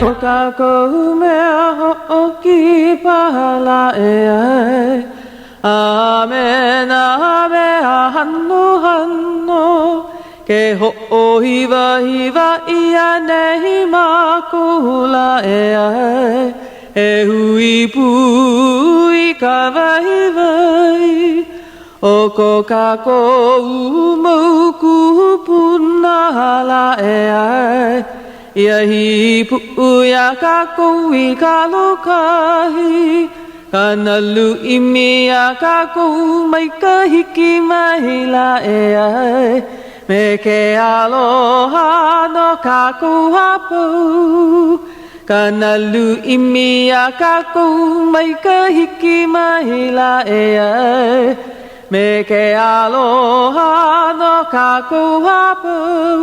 Ko kākou mea hoʻokipa lā e ai, A me nā mea hanohano, Ke hoʻohiwahiwa ʻia nei mākou lā e ai, E hui pū i ka waiwai O ko kākou mau kūpuna lā e ai, Ia hīpuʻu iā kākou i ka lōkahi, Ka nalu ʻimi iā kākou mai ka hiki mai lā e ai, Me ke aloha no kākou a pau. Ka nalu ʻimi iā kākou mai ka hiki mai lā e ai, Me ke aloha no kākou a pau.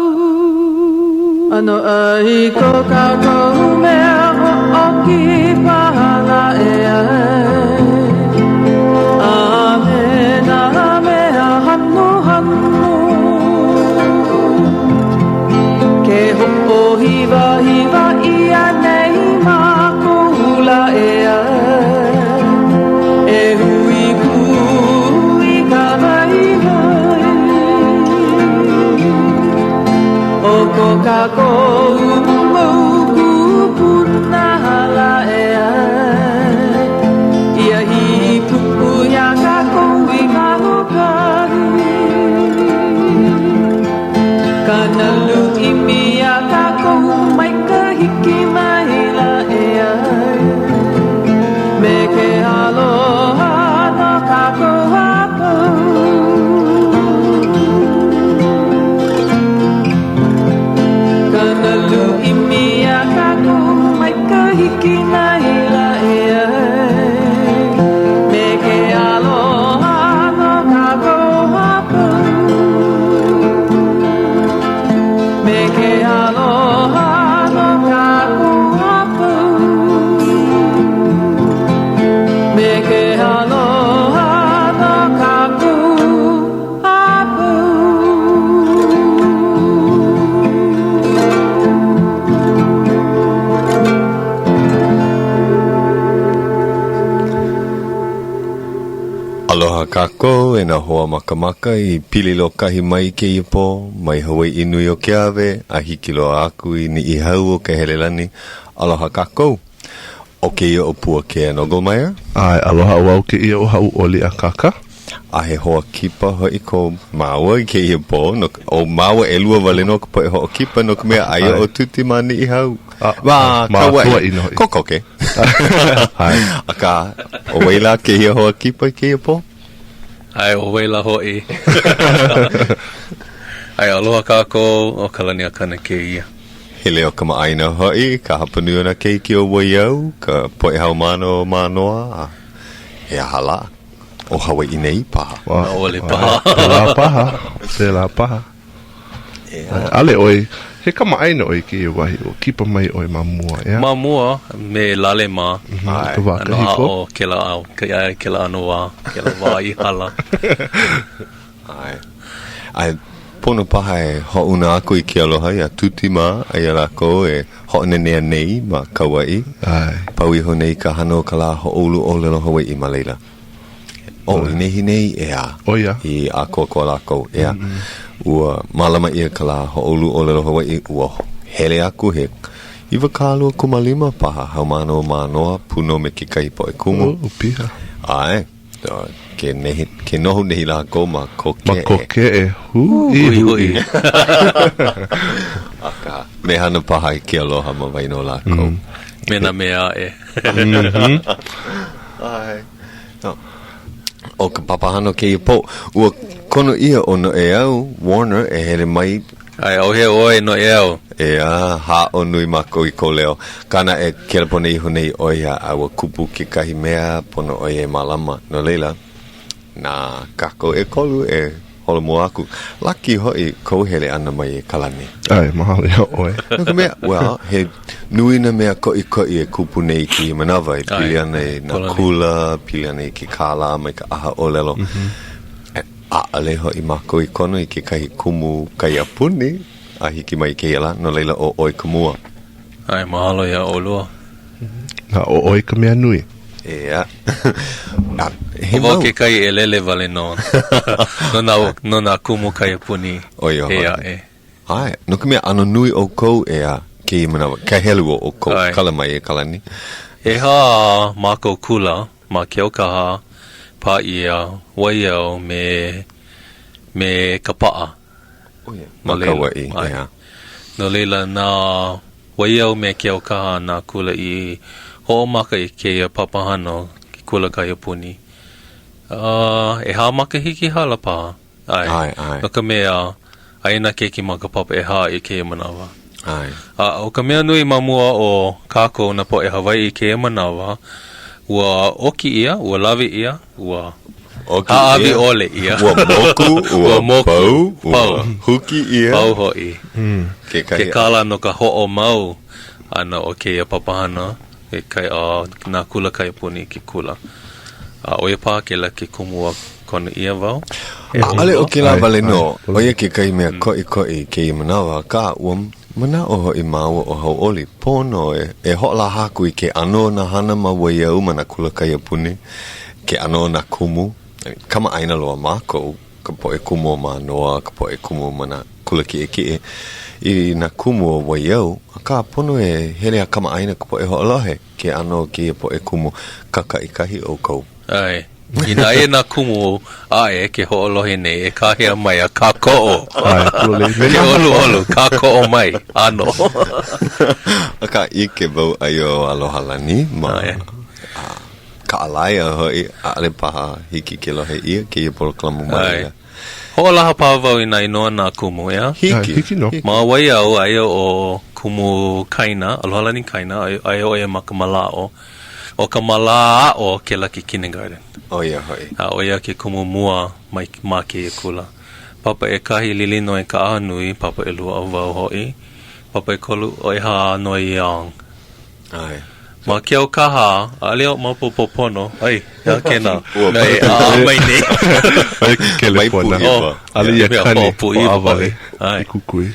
ʻAnoʻai ko kākou mea hoʻokipa lā e ai, A me nā mea hanohano. Ke hoʻohiwahiwa ʻia nei mākou lā e ai, E hui pū i ka waiwai O ko kākou mau kūpuna lā e ai, Ia hīpuʻu iā kākou i ka lōkahi. Ka nalu ʻimi iā kākou mai ka hiki mai lā e ai, Me ke aloha no kākou a pau. Ka nalu ʻimi iā kākou mai ka hiki mai lā e ai, Me ke aloha no kākou a pau. Me ke aloha no kākou a pau. Me ke aloha no kākou a pau. Aloha kākou e nā hoa makamaka i pili lōkahi mai i kēia pō, mai Hawaiʻi nui o Keawe a hiki loa aku i Niʻihau o Kahelelani. Aloha kākou. ʻO kēia ʻo Puakea Nogelmeier. ʻAe, aloha ʻo au kēia ʻo Hauʻoli Akaka. A he hoa kipa hoʻi ko māua i kēia pō, no ka, ʻo māua ʻelua wale nō ka poʻe hoʻokipa no ka mea aia ʻo Tuti ma Niʻihau. Ma, Ma Kauaʻi. Kauaʻi nō hoʻi. Kokoke. Akā, ʻo wai lā kēia hoa kipa i kēia pō? ʻAe, ʻo wai lā hoʻi. ʻAe, aloha kākou, ʻo Kalani Akana kēia. He leo kamaʻāina hoʻi ka hapanui o nā keiki o Waiau, ka poʻe haumāna o Mānoa, a he aha lā? ʻO Hawaiʻi nei paha. ʻAʻole paha. Pēlā paha, pēlā paha. ʻAʻole ʻoe, he kamaʻāina ʻoe i kēia wahi, ua kipa mai ʻoe ma mua, ʻeā? Ma mua, me Lale mā. ʻAe. Ka wā kahiko. ʻAno aʻo kēlā au, kēlā ʻano wā, kēlā wā i hala. ʻAe. A pono paha e hoʻouna aku i ke aloha iā Tuti mā a iā lākou e hoʻonanea nei ma Kauaʻi. ʻAe. Pau iho nei ka hana o ka lā hoʻoulu ʻōlelo Hawaiʻi ma laila. ʻO, i nehinei, ʻeā. ʻO ia. I ʻākoakoa lākou, ʻeā. Ua mālama ʻia ka lā hoʻoulu ʻōlelo Hawaiʻi, ua hele aku he 25 paha haumāna o Mānoa, pū nō me kekahi poʻe kumu. Oh, piha. ʻAe. Ke nehi, ke noho nei lākou ma Kokeʻe. Ma Kokeʻe. Huʻi, huʻi. Akā, mehana paha i ke aloha ma waena o lākou. Me nā mea aʻe. ʻAe. ʻO ka papahana o kēia pō, ua kono ʻia ʻo Noʻeau Warner e hele mai. ʻAe, ʻauhea ʻoe, Noʻeau. ʻEā, haʻo nui mākou i kou leo. Akā naʻe, kelepona iho nei ʻo ia, a ua kupu kekahi mea, pono ʻo ia e mālama. No laila, na kākou ʻekolu e Holomua aku. Laki hoʻi kou hele ʻana mai e Kalani. ʻAe, mahalo iā ʻoe. No ka mea, well, he nui nā mea koʻikoʻi e kupu nei i kēia manawa e pili ana i nā kula, pili ana i ke kālā mai ka ʻaha ʻōlelo. ʻAʻole hoʻi mākou i kono i kekahi kumu kaiapuni a hiki mai i kēia lā, no laila ʻo ʻoe ka mua. ʻAe, mahalo iā ʻolua. A ʻo ʻoe ka mea nui. ʻEā. A, he ʻO wau mau. kekahi ʻelele wale nō no nā, no nā kumu kaiapuni ʻO ia ʻē hoʻi. aʻe. ʻAe, no ka mea, ʻano nui ʻoukou, ʻeā, kēia manawa, ka helu o ʻoukou. ʻAe. Kala mai e Kalani. ʻEhā mākou kula ma Keaukaha, Pāʻia, Waiau, me, me Kapaʻa. Ma Kauaʻi, ʻeā. No laila, na Waiau me Keaukaha nā kula i hoʻomaka i kēia papahana o ke kula kaiapuni. A, ʻehā makahiki hala paha. ʻAe. ʻAe, ʻae. No ka mea, aia nā keiki ma ka papa ʻehā i kēia manawa. ʻAe. A ʻo ka mea nui ma mua o kākou nā poʻe Hawaiʻi i kēia manawa, ua ʻoki ʻia, ua lawe ʻia, ua ʻOki hāʻawi ʻia. ʻole ʻia. Ua moku, ua Ua moku, pau, ua pau. huki ʻia. Pau hoʻi. Kekahi. Ke kālā no ka hoʻomau ʻana o kēia papahana e kai, uh, nā kula kaiapuni i ke kula. A ʻo ia paha kēlā ke kumu ua kono ʻia wau. E ʻAʻole ʻo kēlā ʻAe, wale nō, ʻae. ʻo ia kekahi mea koʻikoʻi i kēia manawa, akā, ua manaʻo hoʻi māua ʻo Hauʻoli, pono e, e hoʻolaha aku i ke ʻano o nā hana ma Waiau ma nā kula kaiapuni, ke ʻano o nā kumu, kamaʻāina loa mākou, ka poʻe kumu o Mānoa, ka poʻe kumu ma nā kula kiʻekiʻe, i nā kumu o Waiau, akā, pono e hele a kamaʻāina ka poʻe hoʻolohe, ke ʻano o kēia poʻe kumu kakaʻikahi ʻoukou. ʻAe. Inā aia nā kumu aʻe ke hoʻolohe nei e kāhea mai a kākoʻo. ʻAe, pololei. Me Ke nā ʻoluʻolu, kākoʻo mai, ʻānō. Akā, ʻike wau aia ʻo Alohalani ma ʻAe. Kaʻalaea hoʻi, ʻaʻole paha hiki ke lohe ʻia kēia polokalamu ma ʻAe. laila. Hoʻolaha paha wau i nā inoa nā kumu, ʻeā? Hiki. ʻAe, hiki nō. Ma Waiau, aia ʻo Kumu Kaina, Alohalani Kaina, aia ʻo ia ma ka malaaʻo. ʻO ka malaaʻo kēlā ke kindergarten. ʻO ia hoʻi. A ʻo ia ke kumu mua mai ma kēia kula. Papa ʻekahi Lilinoe Kaʻahanui, papa ʻelua ʻo wau hoʻi, papa ʻekolu ʻo ʻehā Noe Young. ʻAe. Ma Keaukaha, ʻaʻole oʻu maopopo pono, ai, he aha kēnā Ua mea e ʻaʻa mai nei. Aia ke kelepona. Mai pūʻiwa. ʻAʻole ia Mea kani, hoʻopūʻiwa hoʻāwale hoʻi. ʻAe. i kukui.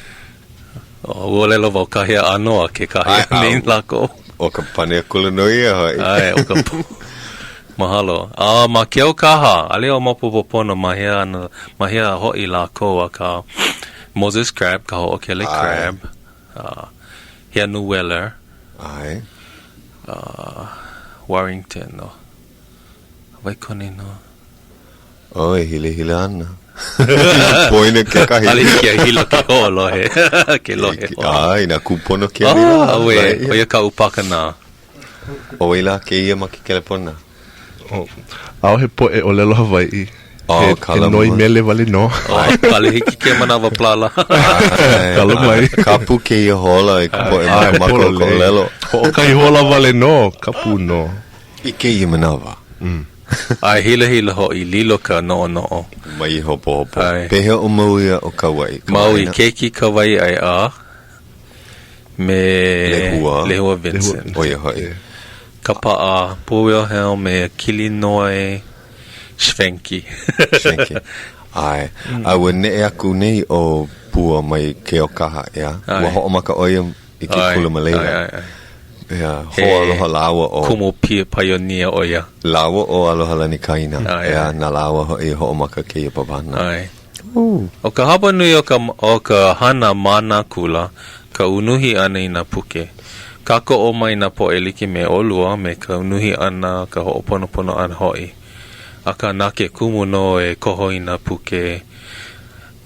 Ua ʻōlelo wau kāhea ʻānoa ke kāhea ʻAe, nei ʻau. lākou. ʻO ka pane akula nō ia hoʻi. ʻAe, ʻo ka pū. Mahalo. A ma Keaukaha, ʻaʻole oʻu maopopo pono ma hea ana, ma hea hoʻi lākou, akā, Moses Crab, ka hoʻokele ʻAe. Crab, uh, Heanu Weller, ʻAe. uh, Warrington, no. Waikone nō. Oh, e hilahila ana. Poina kekahi. ʻAʻole hiki iā Hilo ke hoʻolohe, ke lohe. A, inā kūpono ke anilā. Ah, auē, ʻo ia kaʻu pakanā. ʻO wai lā kēia ma ke kelepona? Oh, ʻaʻohe poʻe ʻōlelo Hawaiʻi. Oh, He, he kala noi mai. mele wale nō. Oh, ʻaʻole hiki kēia manawa plala. Kala mai. Kapu kēia hola i ka poʻe ʻAe, makamaka o ka pololei. ʻōlelo. Hoʻokahi hola wale nō, kapu nō. I kēia manawa. A hilahila hoʻi, lilo ka noʻonoʻo. Mai hopohopo. ʻAe. Pehea ʻo Maui a ʻo Kauaʻi? Maui, Kamaʻāina? keiki ka wai ʻai a me Lehua. Lehua Vincent. ʻO ia hoʻi. Kapaʻa, Pua Wilhelm me Kilinoe Schwenke. Schwenke. ʻAe. A ua neʻe aku nei ʻo Pua mai Keaukaha, ʻeā? ʻAe. Ua hoʻomaka ʻo ia i ke ʻAe, kula ma laila. ʻae, ʻae, ʻae. ʻEā, hoaloha lāua ʻo. Kumu pia pioneer ʻo ia. Lāua ʻo Alohalani Kaina. ʻAe, ʻEā, ʻae. na lāua hoʻi i hoʻomaka kēia papahana. ʻAe. ʻO ka hapa nui o ka o ka hana ma nā kula, ka unuhi ʻana i nā puke. Kākoʻo mai nā poʻe like me ʻolua me ka unuhi ʻana, ka hoʻoponopono ʻana hoʻi. Akā, na ke kumu nō e koho i nā puke,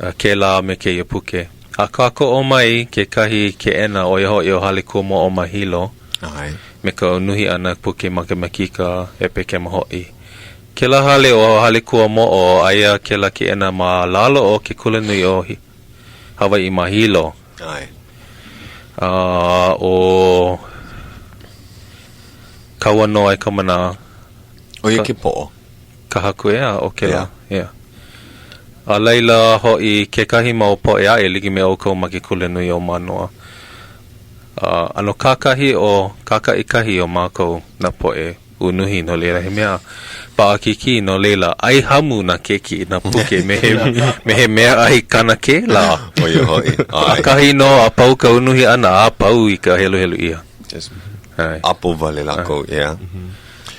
kēlā me kēia puke. A kākoʻo mai kekahi keʻena, ʻo ia hoʻi ʻo Hale Kuamoʻo ma Hilo, ʻAe. me ka unuhi ʻana puke makemakika, ʻepekema hoʻi. Kēlā hale ʻo Hale Kuamoʻo, aia kēlā keʻena ma lalo o ke Kulanui o Hawaiʻi ma Hilo. ʻAe. A ʻo Kauanoe Kamanā. ʻO ia ke poʻo. Ka haku ʻeā o kēlā, ʻeā. A laila hoʻi kekahi mau poʻe aʻe like me ʻoukou ma ke kulanui o Mānoa. A ʻano kākahi o, kākaʻikahi o mākou nā poʻe. unuhi, no laila, he mea paʻakikī, no laila, ʻai hamu nā keiki i nā puke me he, me he meaʻai kanakē lā. ʻO ia hoʻi, ʻae. ʻAkahi nō a pau ka unuhi ʻana, a pau i ka heluhelu ʻia. Just ʻAe. ʻapo wale lākou, ʻeā.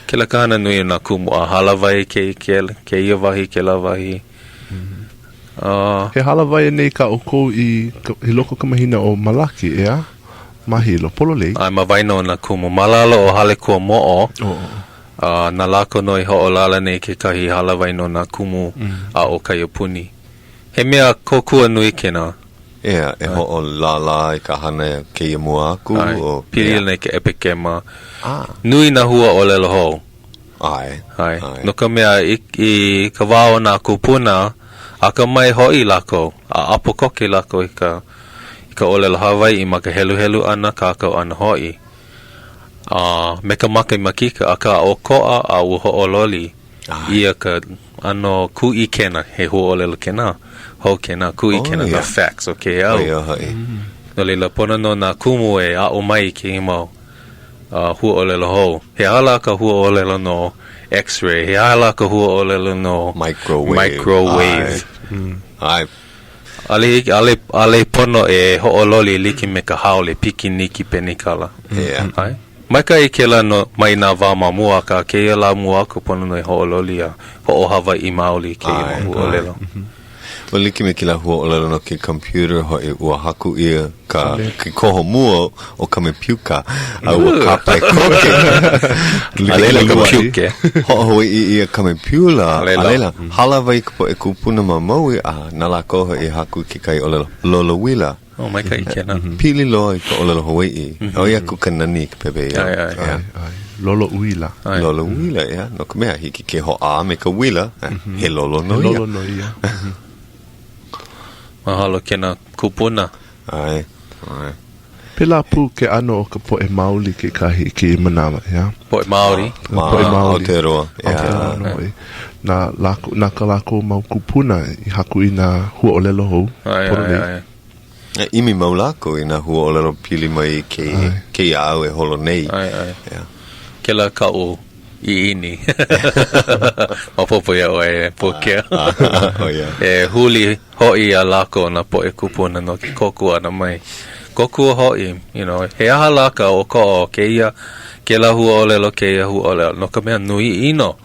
Kēlā ka hana nui o nā kumu, a hālāwai kēia wahi, kēlā wahi. A. He hālāwai anei kā ʻoukou i, i loko o ka mahina ʻo Malaki, ʻeā? Ma Hilo, pololei. ʻAe, ma waena o nā kumu. Ma lalo o Hale Kuamoʻo, a na lākou nō i hoʻolālā nei kekahi hālāwai no nā kumu aʻo kaiapuni. He mea kōkua nui kēnā. ʻEā, e hoʻolālā i ka hana kēia mua aku. ʻAe, pili ana i ka ʻepekema. Nui nā hua ʻōlelo hou. ʻAe. ʻAe. No ka mea, i, i ka wā o nā kūpuna, akamai hoʻi lākou, a ʻapo koke lākou i ka, i ka ʻōlelo Hawaiʻi ma ka heluhelu ʻana, kākau ʻana hoʻi. A me ka makemakika, akā ʻokoʻa a ua hoʻololi ʻia ka ʻano kūʻikena, he huaʻōlelo kēnā, hou kēnā, kūʻikena, the facts o kēia au. ʻO ia hoʻi. No laila, pono nō nā kumu e aʻo mai i kēia mau huaʻōlelo hou. He aha lā ka huaʻōlelo no X-ray? He aha lā ka huaʻōlelo no Microwave. Microwave. ʻAe. ʻAʻole hiki, ʻaʻole, ʻaʻole pono e hoʻololi e like me ka haole pikiniki penikala. Yeah. ʻAe. Maikaʻi kēlā no, mai nā wā ma mua, akā kēia lā mua aku pono nō e hoʻololi a hoʻohawaiʻi maoli i kēia mau huaʻōlelo. Ua like me kēlā huaʻōlelo no ke computer hoʻi, ua haku ʻia ka, ke koho mua o kamepiuka, a ua kāpae koke. A laila ka piuke. Hoʻohawaiʻi ʻia kamepiula, a laila, hālāwai ka poʻe kūpuna ma Maui, a na lākou hoʻi i haku i kekahi ʻōlelo lolouila. Oh, maikaʻi kēnā. Pili loa i ka ʻōlelo Hawaiʻi. ʻOi aku ka nani i ka pepeiao. ʻAe, ʻae. ʻEā. ʻAe. Lolo uila. ʻAe. Lolo uila, ʻeā. No ka mea, hiki ke hoʻā me ka uila, he lolo nō ia. He lolo nō ia. Mahalo kēnā kupuna. ʻAe, ʻae. Pēlā pū ke ʻano o ka poʻe maoli kekahi i kēia manawa, ʻeā? Poʻe Maori. Ka poʻe Maori. Aotearoa, ʻeā. Aotearoa nō hoʻi. Na lākou, na ka lākou mau kūpuna i haku i nā huaʻōlelo hou. ʻAe, ʻae, ʻae. E ʻimi mau lākou i nā huaʻōlelo pili mai i kēia au e holo nei. ʻAe, ʻae. ʻEā. Kēlā kaʻu ʻiʻini. Maopopo iā ʻoe, e Pōkea. ʻO ia. E huli hoʻi iā lākou nā poʻe kūpuna no ke kōkua ʻana mai. Kōkua hoʻi, you know, he aha lā ka ʻokoʻa o kēia, kēlā huaʻōlelo, kēia huaʻōlelo, no ka mea nui ʻino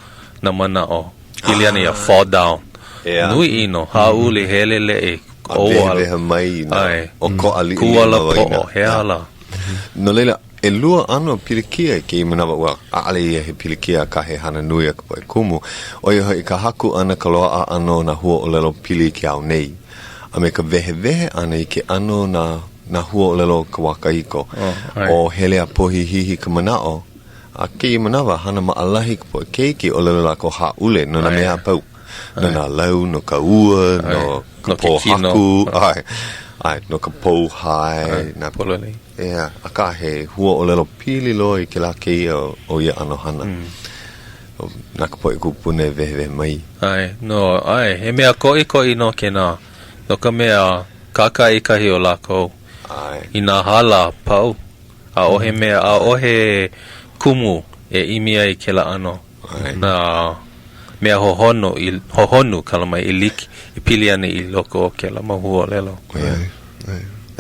nā manaʻo pili ana iā fall down. ʻEā. Nui ʻino, hāʻule, heleleʻi, A wehewehe mai i nā ʻokoʻa liʻiliʻi Kuala ma waena. poʻo, he aha lā? No laila, ʻelua ʻano pilikia i kēia manawa, ua, ʻaʻole ia he pilikia akā he hana nui a ka poʻe kumu, ʻo ia hoʻi ka haku ʻana ka loaʻa ʻana o nā huaʻōlelo pili i ke ao nei, a me ka wehewehe ʻana i ke ʻano o nā nā huaʻōlelo o ka wā kahiko. ʻO hele a pohihihi ka manaʻo, a kēia manawa, hana maʻalahi ka poʻe keiki, ʻōlelo lākou hāʻule no nā mea a pau. No nā lau, no ka ua, no ka pōhaku, ʻae, ʻae, no ka pōhai, nā. Pololei. ʻEā, akā he huaʻōlelo pili loa i kēlā kēia o ia ʻano hana. Na ka poʻe kūpuna e wehewehe mai. ʻAe, no, ʻae, he mea koʻikoʻi nō kēnā, no ka mea, kākaʻikahi o lākou. ʻAe. I nā hala a pau, ʻaʻohe mea, ʻaʻohe kumu e ʻimi ai i kēlā ʻano. ʻAe. Nā mea hohonu i, hohonu kala mai i like, i pili ana i loko o kēlā mau huaʻōlelo. ʻOia.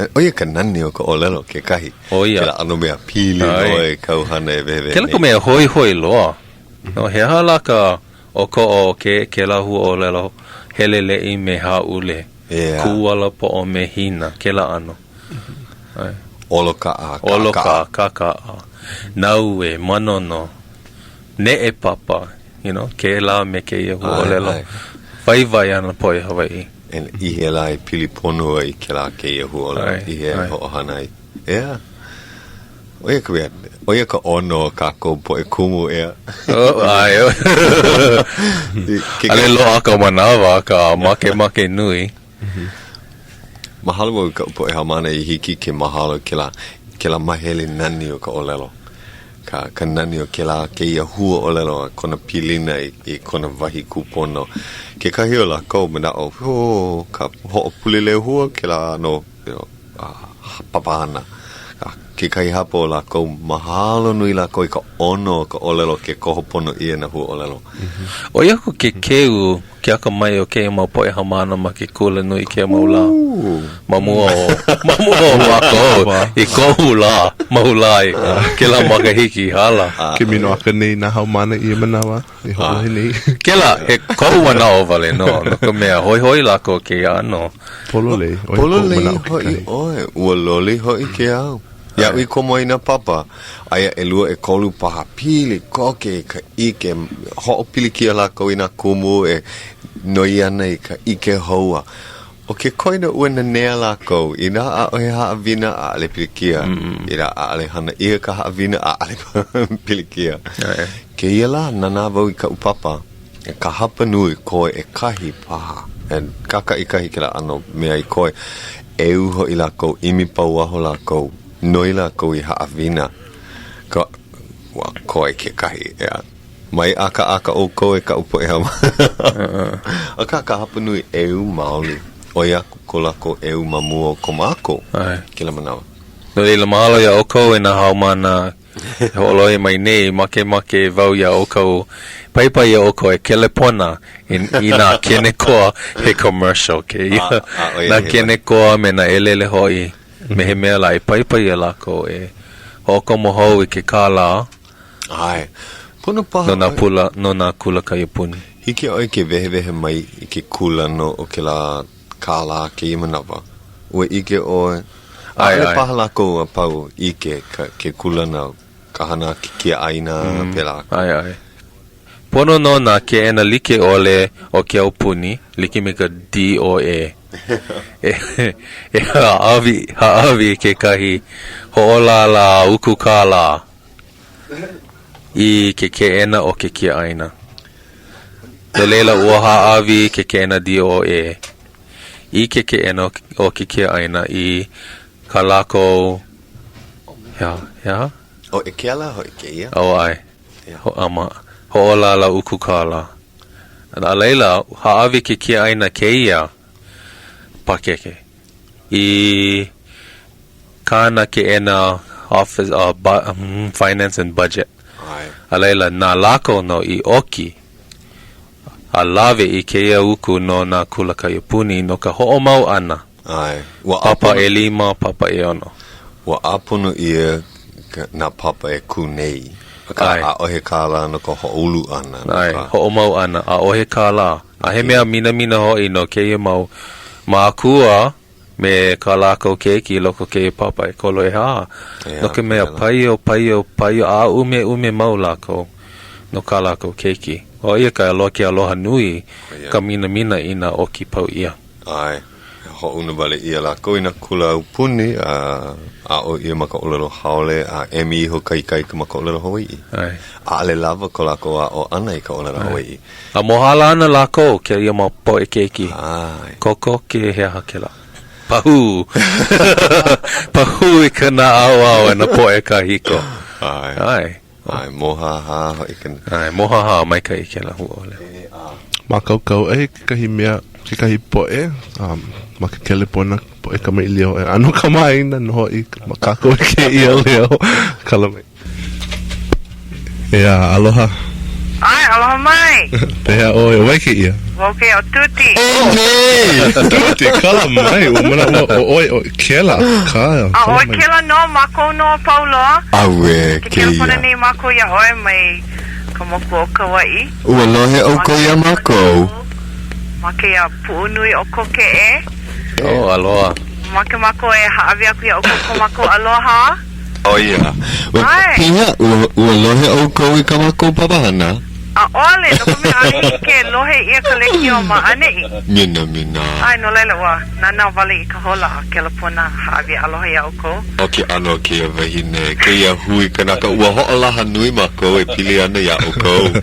ʻO ia ka nani o ka ʻōlelo kekahi. ʻO ia. Kēlā ʻano mea pili loa i kāu hana e wehewehe nei. Kēlā ka mea hoihoi loa. No, he aha lā ka ʻokoʻa o ke, kēlā huaʻōlelo heleleʻi me hāʻule, ʻEā. kuala poʻo me hina, kēlā ʻano. ʻAe. ʻOlokaʻa, kaʻakaʻa. ʻOlokaʻa, kaʻakaʻa. Naue, manono. Neʻe papa, you know, kēlā me kēia huaʻōlelo. Waiwai ana poʻe Hawaiʻi. And i hea lā e pili pono ai kēlā kēia huaʻōlelo, i hea e hoʻohana ai. ʻEā. ʻO ia ka mea, ʻo ia ka ʻono o kākou poʻe kumu, ʻeā. Oh, ʻae. ʻAʻole loaʻa ka manawa, akā makemake nui. Mahalo wau i kaʻu poʻe haumāna i hiki ke mahalo i kēlā, kēlā mahele nani o ka ʻōlelo. Ka, ka nani o kēlā kēia hua ʻōlelo a kona pilina i, i kona wahi kūpono. Kekahi o lākou manaʻo, oh, ka hoʻopulilehua kēlā ʻano, you know, papahana. kekahi hapa o lākou, mahalo nui lākou i ka ʻono o ka ʻōlelo ke koho pono ʻia nā huaʻōlelo. ʻOi aku ke keu ke akamai o kēia mau poʻe haumāna ma ke kula nui i kēia mau lā. Ma mua o, ma mua o mākou i koʻu lā, mau lā i kēlā makahiki i hala. Ke minoʻaka nei nā haumāna i ia manawa i hoʻolohe nei. Kēlā, he koʻu manaʻo wale nō, no ka mea, hoihoi lākou kēia ʻano. Pololei, ʻo ia koʻu Pololei manaʻo hoʻi kekahi. ʻoe, ua loli hoʻi ke au. Iaʻu i komo ai i nā papa, aia ʻelua ʻekolu paha pili koke i ka ʻike, hoʻopilikia lākou i nā kumu e noi ana i ka ʻike hou a ʻo ke koina ua nanea lākou, inā ʻaʻohe haʻawina, ʻaʻole pilikia, inā ʻaʻole hana ʻia ka haʻawina, ʻaʻole pilikia. Kēia lā, nānā wau i kaʻu papa, ka hapa nui koe ʻekahi paha, kākaʻikahi kēlā ʻano mea i koe, ʻeu hoʻi lākou, ʻimi pauaho lākou, noi lākou i haʻawina, ka, ua koe kekahi, ʻeā. Mai ʻakaʻaka ʻoukou e kaʻu poʻe haumāna. Akā, ka hapa nui ʻeu maoli, ʻoi aku ko lākou ʻeu ma mua o ko mākou kēlā manawa. No laila, mahalo iā ʻoukou e nā haumāna E hoʻolohe mai nei, makemake wau iā ʻoukou, paipai iā ʻoukou e kelepona i, i nā kenekoa, he commercial kēia, nā kenekoa me nā ʻelele hoʻi, me he mea lā e paipai iā lākou e hoʻokomo hou i ke kālā ʻAe. Pono paha no nā pula, no nā kula kaiapuni. Hiki iā ʻoe ke wehewehe mai i ke kūlana o kēlā kālā kēia manawa. Ua ʻike ʻoe, ʻaʻole paha lākou a pau ʻike ka, ke kūlana, ka hana a ke kiaʻāina, pēlā aku. ʻAe, ʻae. Pono nō nā keʻena like ʻole o ke aupuni, like me ka DOE, e, e hāʻawi, hāʻawi i kekahi hoʻolālā uku kālā i ke keʻena o ke kiaʻāina. No laila, ua hāʻawi ke keʻena DOE i ke keʻena o ke kiaʻāina i kā lākou, he aha, he aha? ʻO e kēlā hoʻi kēia. Oh, ʻae. Hoʻāma, hoʻolālā uku kālā. A laila, hāʻawi ke kiaʻāina kēia pakeke i kāna keʻena Office of Finance and Budget. A laila, na lākou nō i ʻoki a lawe i kēia uku no nā kula kaiapuni no ka hoʻomau ʻana. ʻAe. Ua Papa ʻelima, papa ʻeono. Ua ʻāpono ʻia nā papa e kū nei, akā ʻaʻohe kālā no ka hoʻoulu ʻana. ʻAe, hoʻomau ʻana, ʻaʻohe kālā. A he mea minamina hoʻi no kēia mau mākua me kā lākou keiki i loko o kēia papa ʻekolu ʻehā, no ka mea, paio, paio, paio, a ʻumeʻume mau lākou no kā lākou keiki. ʻO ia ka aloha, ke aloha nui, ka minamina inā ʻoki pau ʻia. ʻAe, hoʻouna wale ʻia lākou i nā kula aupuni, a aʻo ʻia ma ka ʻōlelo haole, a emi iho ka ikaika ma ka ʻōlelo Hawaiʻi. ʻAe. ʻAʻole lawa ko lākou aʻo ʻana i ka ʻōlelo Hawaiʻi. A mohala ana lākou kēia mau poʻe keiki. ʻAe. Kokoke he aha kēlā? Pahū. Pahū i ka naʻauao e nā poʻe kahiko. ʻAe. ʻAe. ʻAe, mōhāhā hoʻi ka. ʻAe, mōhāhā, maikaʻi kēlā huaʻōlelo. Mākaukau ai kekahi mea, kekahi poʻe, um, ma ke kelepona, poʻe kamaʻilio e ʻano kamaʻāina nō hoʻi ma kākou i kēia leo. Kala mai. ʻEā, aloha. ʻAe, aloha mai. Pehea ʻoe, ʻo wai kēia? Wau kēia ʻo Tuti. Oh, Tuti, kala mai. Ua manaʻo ʻo ʻoe ʻo kēlā, akā. A ʻoe kēlā nō, mākou nō a pau loa. Auē, Ke kelepona kēia. nei mākou iā ʻoe mai ka moku o Kauaʻi. Ua lohe ʻoukou iā mākou. Ma kēia puʻu nui o Kōkeʻe. Oh, aloha. Mamake mākou e hāʻawi aku iā ʻoukou ko mākou aloha. ʻO ia. Ua, ʻAe. pehea, ua, ua lohe ʻoukou i kā mākou papahana? ʻAʻole, no ka mea, ʻaʻole hiki ke lohe ʻia ka lekiō ma ʻaneʻi. Minamina. ʻAe, no laila, ua nānā wale i ka hola a kelepona hāʻawi aloha iā ʻoukou. ʻO ke ʻano o kēia wahine, kēia hui kanaka, ua hoʻolaha nui mākou e pili ana iā ʻoukou.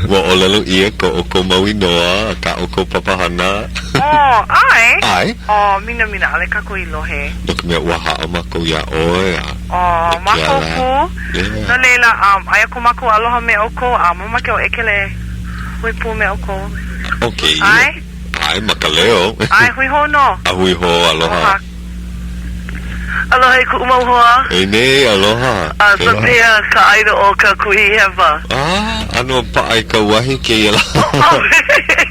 Ua ʻōlelo ʻia ko ʻoukou mau inoa, kā ʻoukou papahana. Oh, ʻae. ʻAe. Oh, minamina, ʻaʻole kākou i lohe. No ka mea, ua haʻo mākou iā ʻoe, a Oh, e ke mākou ala. pū. Yeah. No laila, um, aia ko mākou aloha me ʻoukou, a mamake ʻo ʻEkele hui pū me ʻoukou. ʻO kēia. ʻAe? ʻAe, ma ka leo. ʻAe, hui hou nō. A hui hou, aloha. Aloha. Aloha i kuʻu mau hoa. E nei, aloha. A so pehea ka ʻāina o ka Kuhihewa? A, ʻano paʻa i ka uahi kēia lā.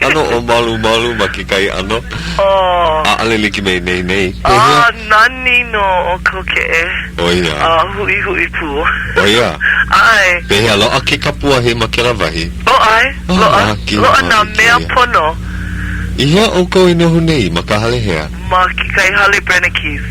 ʻAno ʻōmalumalu ma kekahi ʻano. Oh. ʻAʻole like me nei nei. Pehea? A, nani nō ʻo Kōkeʻe. ʻO ia. A huʻihuʻi pū. ʻO ia. ʻAe. Pehea, loaʻa ke kapuahi ma kēlā wahi? Oh, ʻae. Loaʻa. Loaʻa nā mea pono. I hea ʻoukou e noho nei, ma ka hale hea? Ma kekahi hale Brennecke's.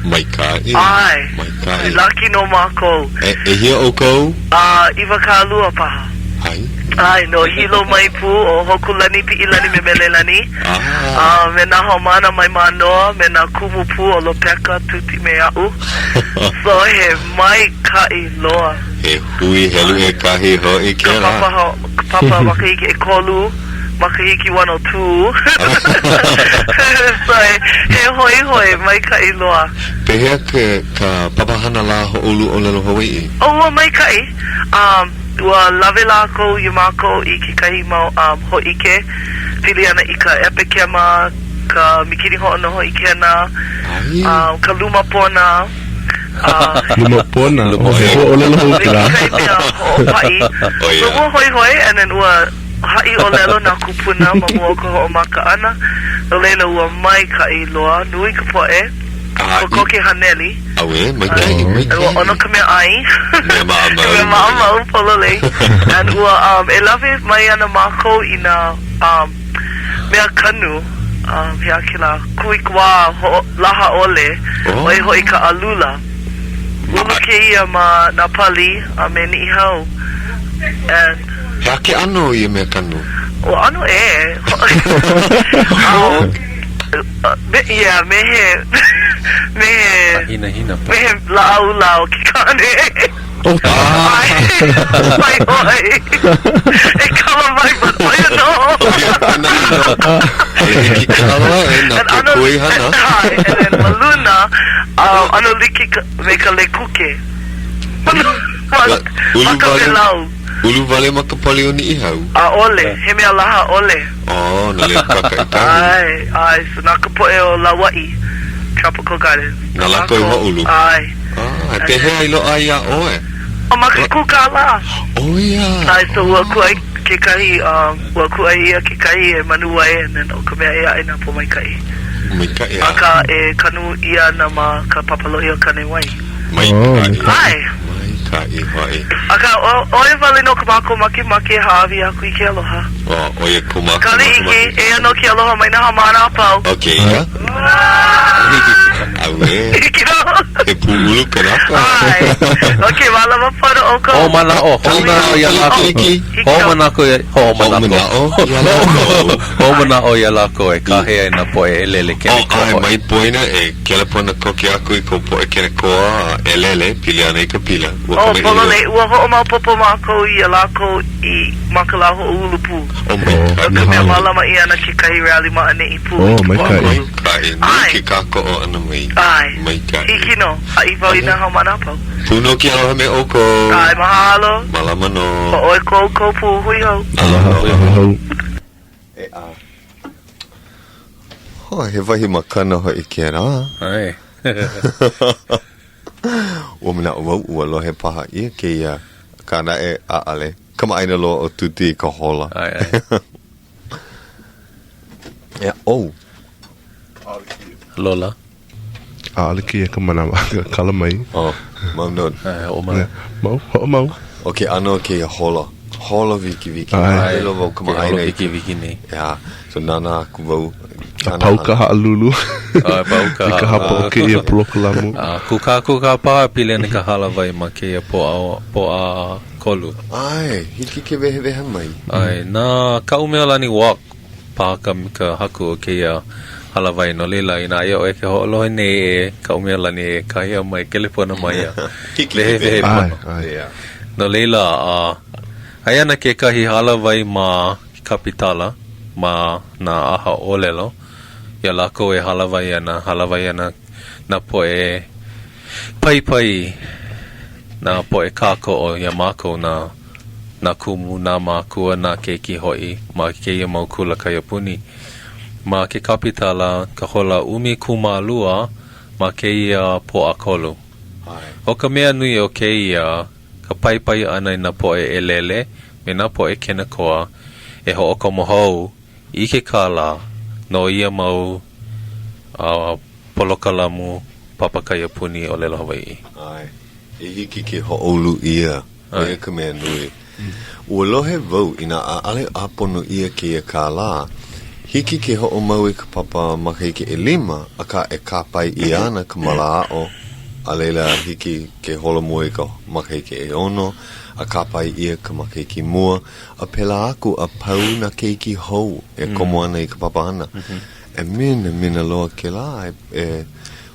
Maikaʻi. ʻAe. Maikaʻi. Laki nō mākou. E, ʻehia ʻoukou? A, 20 paha. ʻAe. ʻAe, no Hilo mai pū ʻo Hōkūlani, Piʻilani me Melelani. Ah. A me nā haumāna mai Mānoa, me nā kumu pū ʻo Lopeka, Tuti me aʻu. So he maikaʻi loa. He hui helu ʻekahi hoʻi kēlā. Ka papa, ka papa makahiki ʻekolu. Makahiki 102. So he, he hoihoi maikaʻi loa. Pehea ke, ka papahana lā hoʻoulu ʻōlelo Hawaiʻi? Oh, ua maikaʻi. Um, ua lawe lākou iā mākou i kekahi mau um, hōʻike pili ana i ka ʻepekema, ka mīkini hoʻonoho ʻikena, um, ka luma pona. Uh, luma pona? Oh, he huaʻōlelo hou kēlā. Kekahi mea hoʻopaʻi. Oh, yeah. So ua hoihoi, and then ua haʻi ʻōlelo nā kūpuna ma mua o ka hoʻomaka ʻana, no laila ua maikaʻi loa, nui ka poʻe, kokoke haneli. ʻAuē, maikaʻi, maikaʻi. Ua ʻono ka mea ʻai. Mea maʻamau. Mea maʻamau, pololei. And ua um, e lawe mai ana mākou i nā um, mea kanu, um, he aha kēlā, kūikawā hoʻolaha ʻole, Oh. ʻo ia hoʻi ka ʻalula. Ulu kēia ma nā pali a me Niʻihau. And. He aha ke ʻano o ia mea kanu? Ua ʻano ʻē. Um, yeah, me he, me he. Hinahina Me he lāʻau lā o ke kāne. Oh, Ai, mai ʻoe. E kala mai, but ʻo ia nō. E hiki ke aloha e na And ke ʻano- kui hana. Ai, and then ma luna, um, ʻano like ka, me ka lekuke. Ma, ma ka wēlau. Ulu wale ma ka pali o Niʻihau? ʻAʻole, he mea laha ʻole. Oh, no laila kākaʻikahi. ʻAe, ʻae, so na ka poʻe o Lauaʻi, Tropical Garden. Na lākou i hoʻoulu? ʻAe. Ah, pehea i loaʻa iā ʻoe? ʻO ma ke kūkālā. ʻO ia. ʻAe, so ua kūʻai kekahi, um, ua kūʻai ʻia kekahi e Manuwai, and then ʻo ka mea ʻē aʻe nā Pōmaikaʻi. Maikaʻi, a. Akā, e kanu ʻia ana ma ka Papa Loʻi o Kānewai. Maikaʻi. ʻAe. Maikaʻi hoʻi. Akā, ʻo, ʻo ia wale nō ko mākou makemake e hāʻawi aku i ke aloha. ʻO, ʻo ia ko mākou Ka makemake. Hiki, eia nō ke aloha mai nā haumāna a pau. ʻO kēia? ʻAuē. Hiki nō. He pūʻulu kanaka. ʻAe. Ok, mālama pono ʻoukou. Hoʻomanaʻo, hoʻomanaʻo iā lākou. Hiki. Hoʻomanaʻo iā, hoʻomanaʻo. Hoʻomanaʻo iā lākou. Hoʻomanaʻo iā lākou e kāhea i nā poʻe ʻelele ʻO, kenekoa ʻae, hoʻi. mai poina e kelepona koke aku i kou poʻe kenekoa a ʻelele pili ana i ka pila. Ua Oh, kamaʻilio. pololei, ua hoʻomaopopo mākou iā lākou i ma ka lā hoʻoulu pū. Oh, maikaʻi. No ka mea, mālama ʻia ana kekahi rally ma ʻaneʻi pū. Oh, maikaʻi. Maikaʻi. Nui ʻAe. ke kākoʻo ʻana mai. ʻAe. Maikaʻi. Hiki nō. Haʻi wau i nā haumāna a pau. Pū nō ke aloha me ʻoukou. ʻAe, mahalo. Mālama nō. ʻO ʻoe ko ʻoukou pū. Hui hou. Aloha. Hui hou. E a. Oh, he wahi makana hoʻi kēlā. ʻAe. Ua manaʻo wau ua lohe paha ʻia kēia, akā naʻe, ʻaʻale. Kamaʻāina loa ʻo Tuti i ka hola. ʻAe, ʻae. Ea, oh. Lola. ʻAʻole kēia ka manawa kala mai. Oh, mau nō. ʻAe, hoʻomau. Mau, hoʻomau. ʻO ke ʻano o kēia hola, hola wikiwiki. ʻAe. ʻAʻole loa wau kamaʻāina Ke hola i wikiwiki nei. Yeah, so nānā aku wau. A pau ka haʻalulu. ʻAe, pau ka I ka hapa o kēia polokalamu. A kūkākūkā paha pili ana i ka hālāwai ma kēia Pōʻa, Pōʻakolu. ʻAe, hiki ke wehewehe mai. ʻAe, na Kaʻumealani Walk paha ka, ka haku o kēia hālāwai. No laila, inā aia ʻoe ke hoʻolohe nei e Kaʻumealani e kāhea mai, kelepona mai a wehewehe pono. ʻAe, ʻae. No laila, a aia ana kekahi hālāwai ma Kapitala, ma nā ʻaha ʻōlelo, iā lākou e hālāwai ana, hālāwai ana nā poʻe paipai, nā poʻe kākoʻo iā mākou, nā nā kumu, nā mākua, nā keiki hoʻi ma kēia mau kula kaiapuni. Ma ke Kapitala, ka hola 12 ma kēia Pōʻakolu. ʻO ka mea nui o kēia ka paipai ʻana i nā poʻe ʻelele me nā poʻe kenekoa e hoʻokomo hou i ke kālā no ia mau polokalamu Papa Kaiapuni ʻōlelo Hawaiʻi. ʻAe, i hiki ke hoʻoulu ʻia, ʻo ia ka mea nui. Ua lohe wau inā ʻaʻole ʻāpono ʻia kēia kālā, hiki ke hoʻomau i ka papa makahiki ʻelima, akā e kāpae ʻia ana ka māla aʻo, a laila hiki ke holomua i ka makahiki ʻeono, a kāpae ʻia ka makahiki mua, a pēlā aku a pau nā keiki hou e komo ana i ka papahana. E minamina loa kēlā e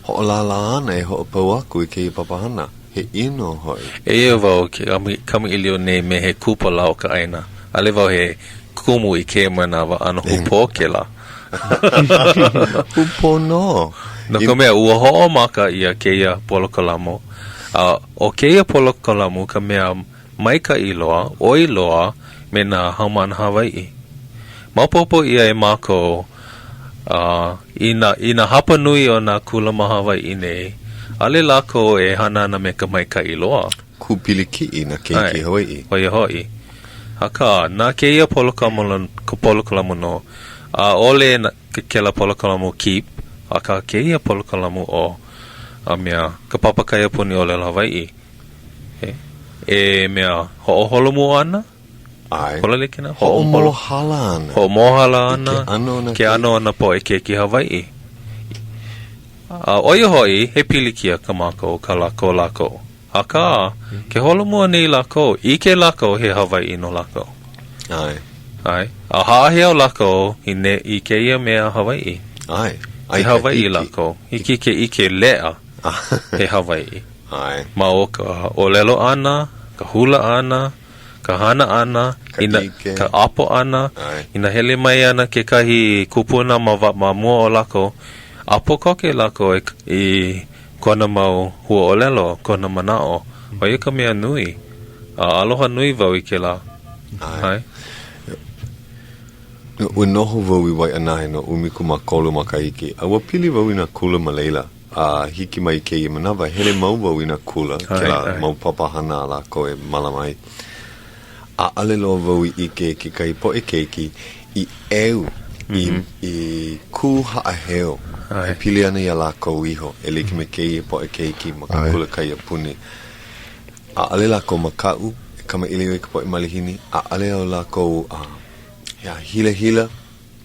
hoʻolālā ana e hoʻopau aku i kēia papahana. He ʻino hoʻi. Eia wau ke kamaʻilio nei me he kupa lā o ka ʻāina. ʻAʻole wau he kumu i kēia manawa, ʻano hūpō kēlā. Hūpō nō. No ka mea, ua hoʻomaka ʻia kēia polokalamu, a ʻo kēia polokalamu ka mea maikaʻi loa, ʻoi loa me nā haumāna Hawaiʻi. Maopopo ʻia e mākou, a i nā, i nā hapa nui o nā kula ma Hawaiʻi nei, ʻaʻole lākou e hana ana me ka maikaʻi loa. Kūpilikiʻi nā keiki Hawaiʻi. ʻO ia hoʻi. Akā, na kēia polokalamu, polokalamu nō, ʻaʻole na kēlā polokalamu KEEP, akā kēia polokalamu ʻo, a mea, ka Papa Kaiapuni ʻŌlelo Hawaiʻi. E mea hoʻoholomua ana? ʻAe. Pololei kēnā? Hoʻomōhala ana. Hoʻomōhala ana. I ke ʻano o nā ke ʻano o nā poʻe keiki Hawaiʻi. A ʻo ia hoʻi, he pilikia ka mākou, ka lākou lākou. Akā, ke holomua nei lākou, ʻike lākou he Hawaiʻi nō lākou. ʻAe. ʻAe. A haʻaheo lākou i ne, i kēia mea Hawaiʻi. ʻAe. He Hawaiʻi lākou. Hiki ke ʻike leʻa he Hawaiʻi. ʻAe. Ma o ka ʻōlelo ʻana, ka hula ʻana, ka hana ʻana, Ka i na, ʻike. ka ʻapo ʻana, ʻAe. inā hele mai ana kekahi kupuna ma wa, ma mua o lākou, ʻapo koke lākou i, i kona mau huaʻōlelo, kona manaʻo. ʻO ia ka mea nui. A aloha nui wau i kēlā. ʻAe. ʻAe. Ua noho wau i Waiʻanae no 13 makahiki, a ua pili wau i nā kula ma laila. A hiki mai i kēia manawa, hele mau wau i nā kula, kēlā mau papahana a lākou e mālama ai. ʻAʻole loa wau i ʻike i kekahi poʻe keiki i ʻeu, i, i kū haʻaheo e pili ana iā lākou iho, e like me kēia poʻe keiki ma ke kula kaiapuni. ʻAʻole lākou makaʻu e kamaʻilio i ka poʻe malihini, ʻaʻole o lākou he hilahila.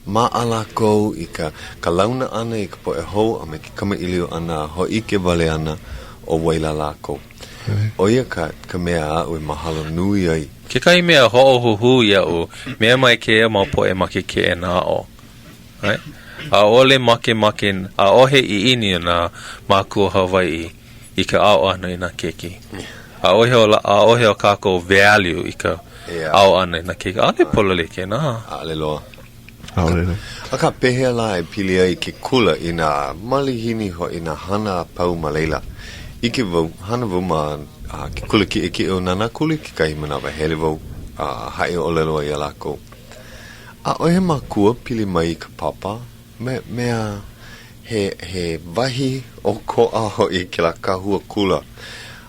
Maʻa lākou i ka ka launa ʻana i ka poʻe hou a me ke kamaʻilio ʻana a hōʻike wale ʻana ʻo wai lā lākou. ʻO ia ka ka mea aʻu e mahalo nui ai. Kekahi mea hoʻohuhū iaʻu, mea mai kēia mau poʻe ma ke keʻena aʻo. ʻAe. ʻAʻole makemake, ʻaʻohe ʻiʻini o nā mākua Hawaiʻi i ka aʻo ʻana i nā keiki. ʻAʻohe o, ʻaʻohe o kākou value i ka aʻo ʻana i nā keiki. ʻAʻole pololei kēnā. ʻAʻole loa. ʻAʻole loa. Akā, pehea lā e pili ai ke kula i nā malihini hoʻi, nā hana a pau ma laila? ʻIke wau, hana wau ma ke kula kiʻekiʻe o Nānākuli kekahi manawa, hele wau a haʻi ʻōlelo ai iā lākou. ʻAʻohe makua pili mai i ka papa, me, mea, he, he wahi ʻokoʻa hoʻi kēlā kahua kula.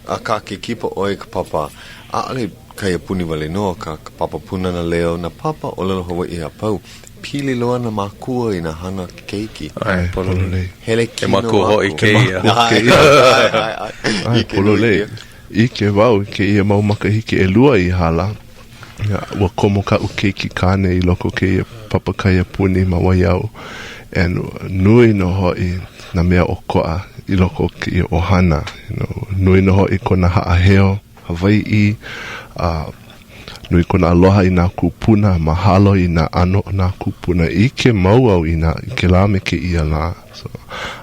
Akā, ke kipa ʻoe i ka papa, ʻaʻole kaiapuni wale nō, akā ka papa Pūnana Leo, nā papa ʻōlelo Hawaiʻi a pau, pili loa nā mākua i nā hana keiki. ʻAe, pololei. Hele He kino makua hoʻi aku. kēia. ʻAe, ʻae, ʻae, ʻae. ʻAe, pololei. ʻIke wau i kēia mau makahiki ʻelua i hala, ua komo kaʻu keiki kāne i loko o kēia papa kaiapuni ma Waiau, and nui nō hoʻi nā mea ʻokoʻa i loko o kēia ʻohana, you know, nui nō hoʻi kona haʻaheo Hawaiʻi, a nui kona aloha i nā kūpuna, mahalo i nā ʻano o nā kūpuna. ʻIke mau au i nā, i kēlā me kēia lā. So,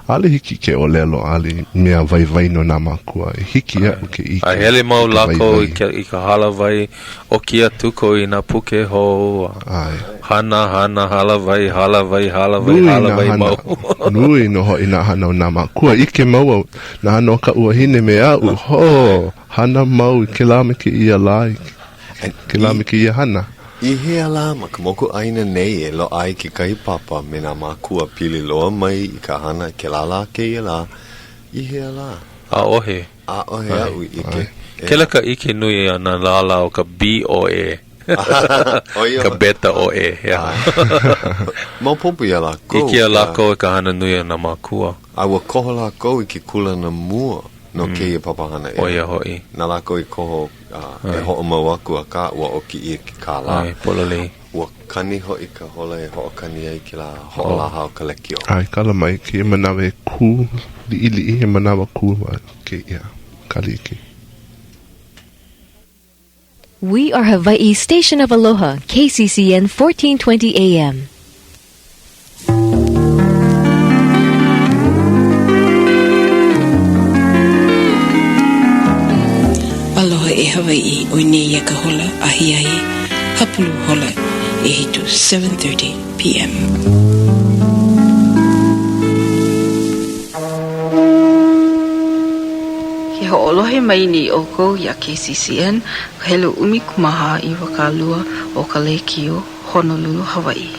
ʻaʻole hiki ke ʻōlelo, ʻaʻole mea waiwai no nā mākua. I hiki iaʻu ke ʻike. A hele mau i ka lākou i waiwai. ka, i ka hālāwai, ʻoki atuko i nā puke hou, a ʻAe. hana, hana, hālāwai, hālāwai, hālāwai, Nui nā hālāwai hana, mau. nui nō hoʻi nā hana o nā mākua. ʻIke mau au, nā hana o kaʻu wahine me aʻu, hō, hana mau i kēlā me kēia lā, i kēlā me kēia hana. I hea lā ma ka mokuʻāina nei e loaʻa ai kekahi papa me nā mākua pili loa mai i ka hana kēlā lā kēia lā? I hea lā? ʻAʻohe. ʻAʻohe aʻu i ʻike. Kela ka ʻike nui a nā lālā o ka BOA. ʻO ia Ka beta OA, yeah. Maopopo iā lākou. ʻIke iā lākou i ka hana nui a nā mākua. A ua koho lākou i ke kūlana mua no kēia papahana, ʻeā? ʻO ia hoʻi. Na lākou i koho e hoʻomau aku, akā ua ʻoki ʻia ke kālā. ʻAe, pololei. Ua kani hoʻi ka hola e hoʻokani ai kēlā hoʻolaha o ka lekiō. ʻAe, kala mai kēia manawa e kū liʻiliʻi, he manawa kū ma kēia Kaliki. We are Hawaii's Station of Aloha, KCCN 1420 AM. Aloha e Hawaiʻi, ʻoi nei ia ka hola ahiahi hapulu hola ʻehitu, 7:30 PM. Ke hoʻolohe mai nei ʻoukou iā KCCN, ka helu 14 iwakālua o ka lēkiō Honolulu, Hawaiʻi.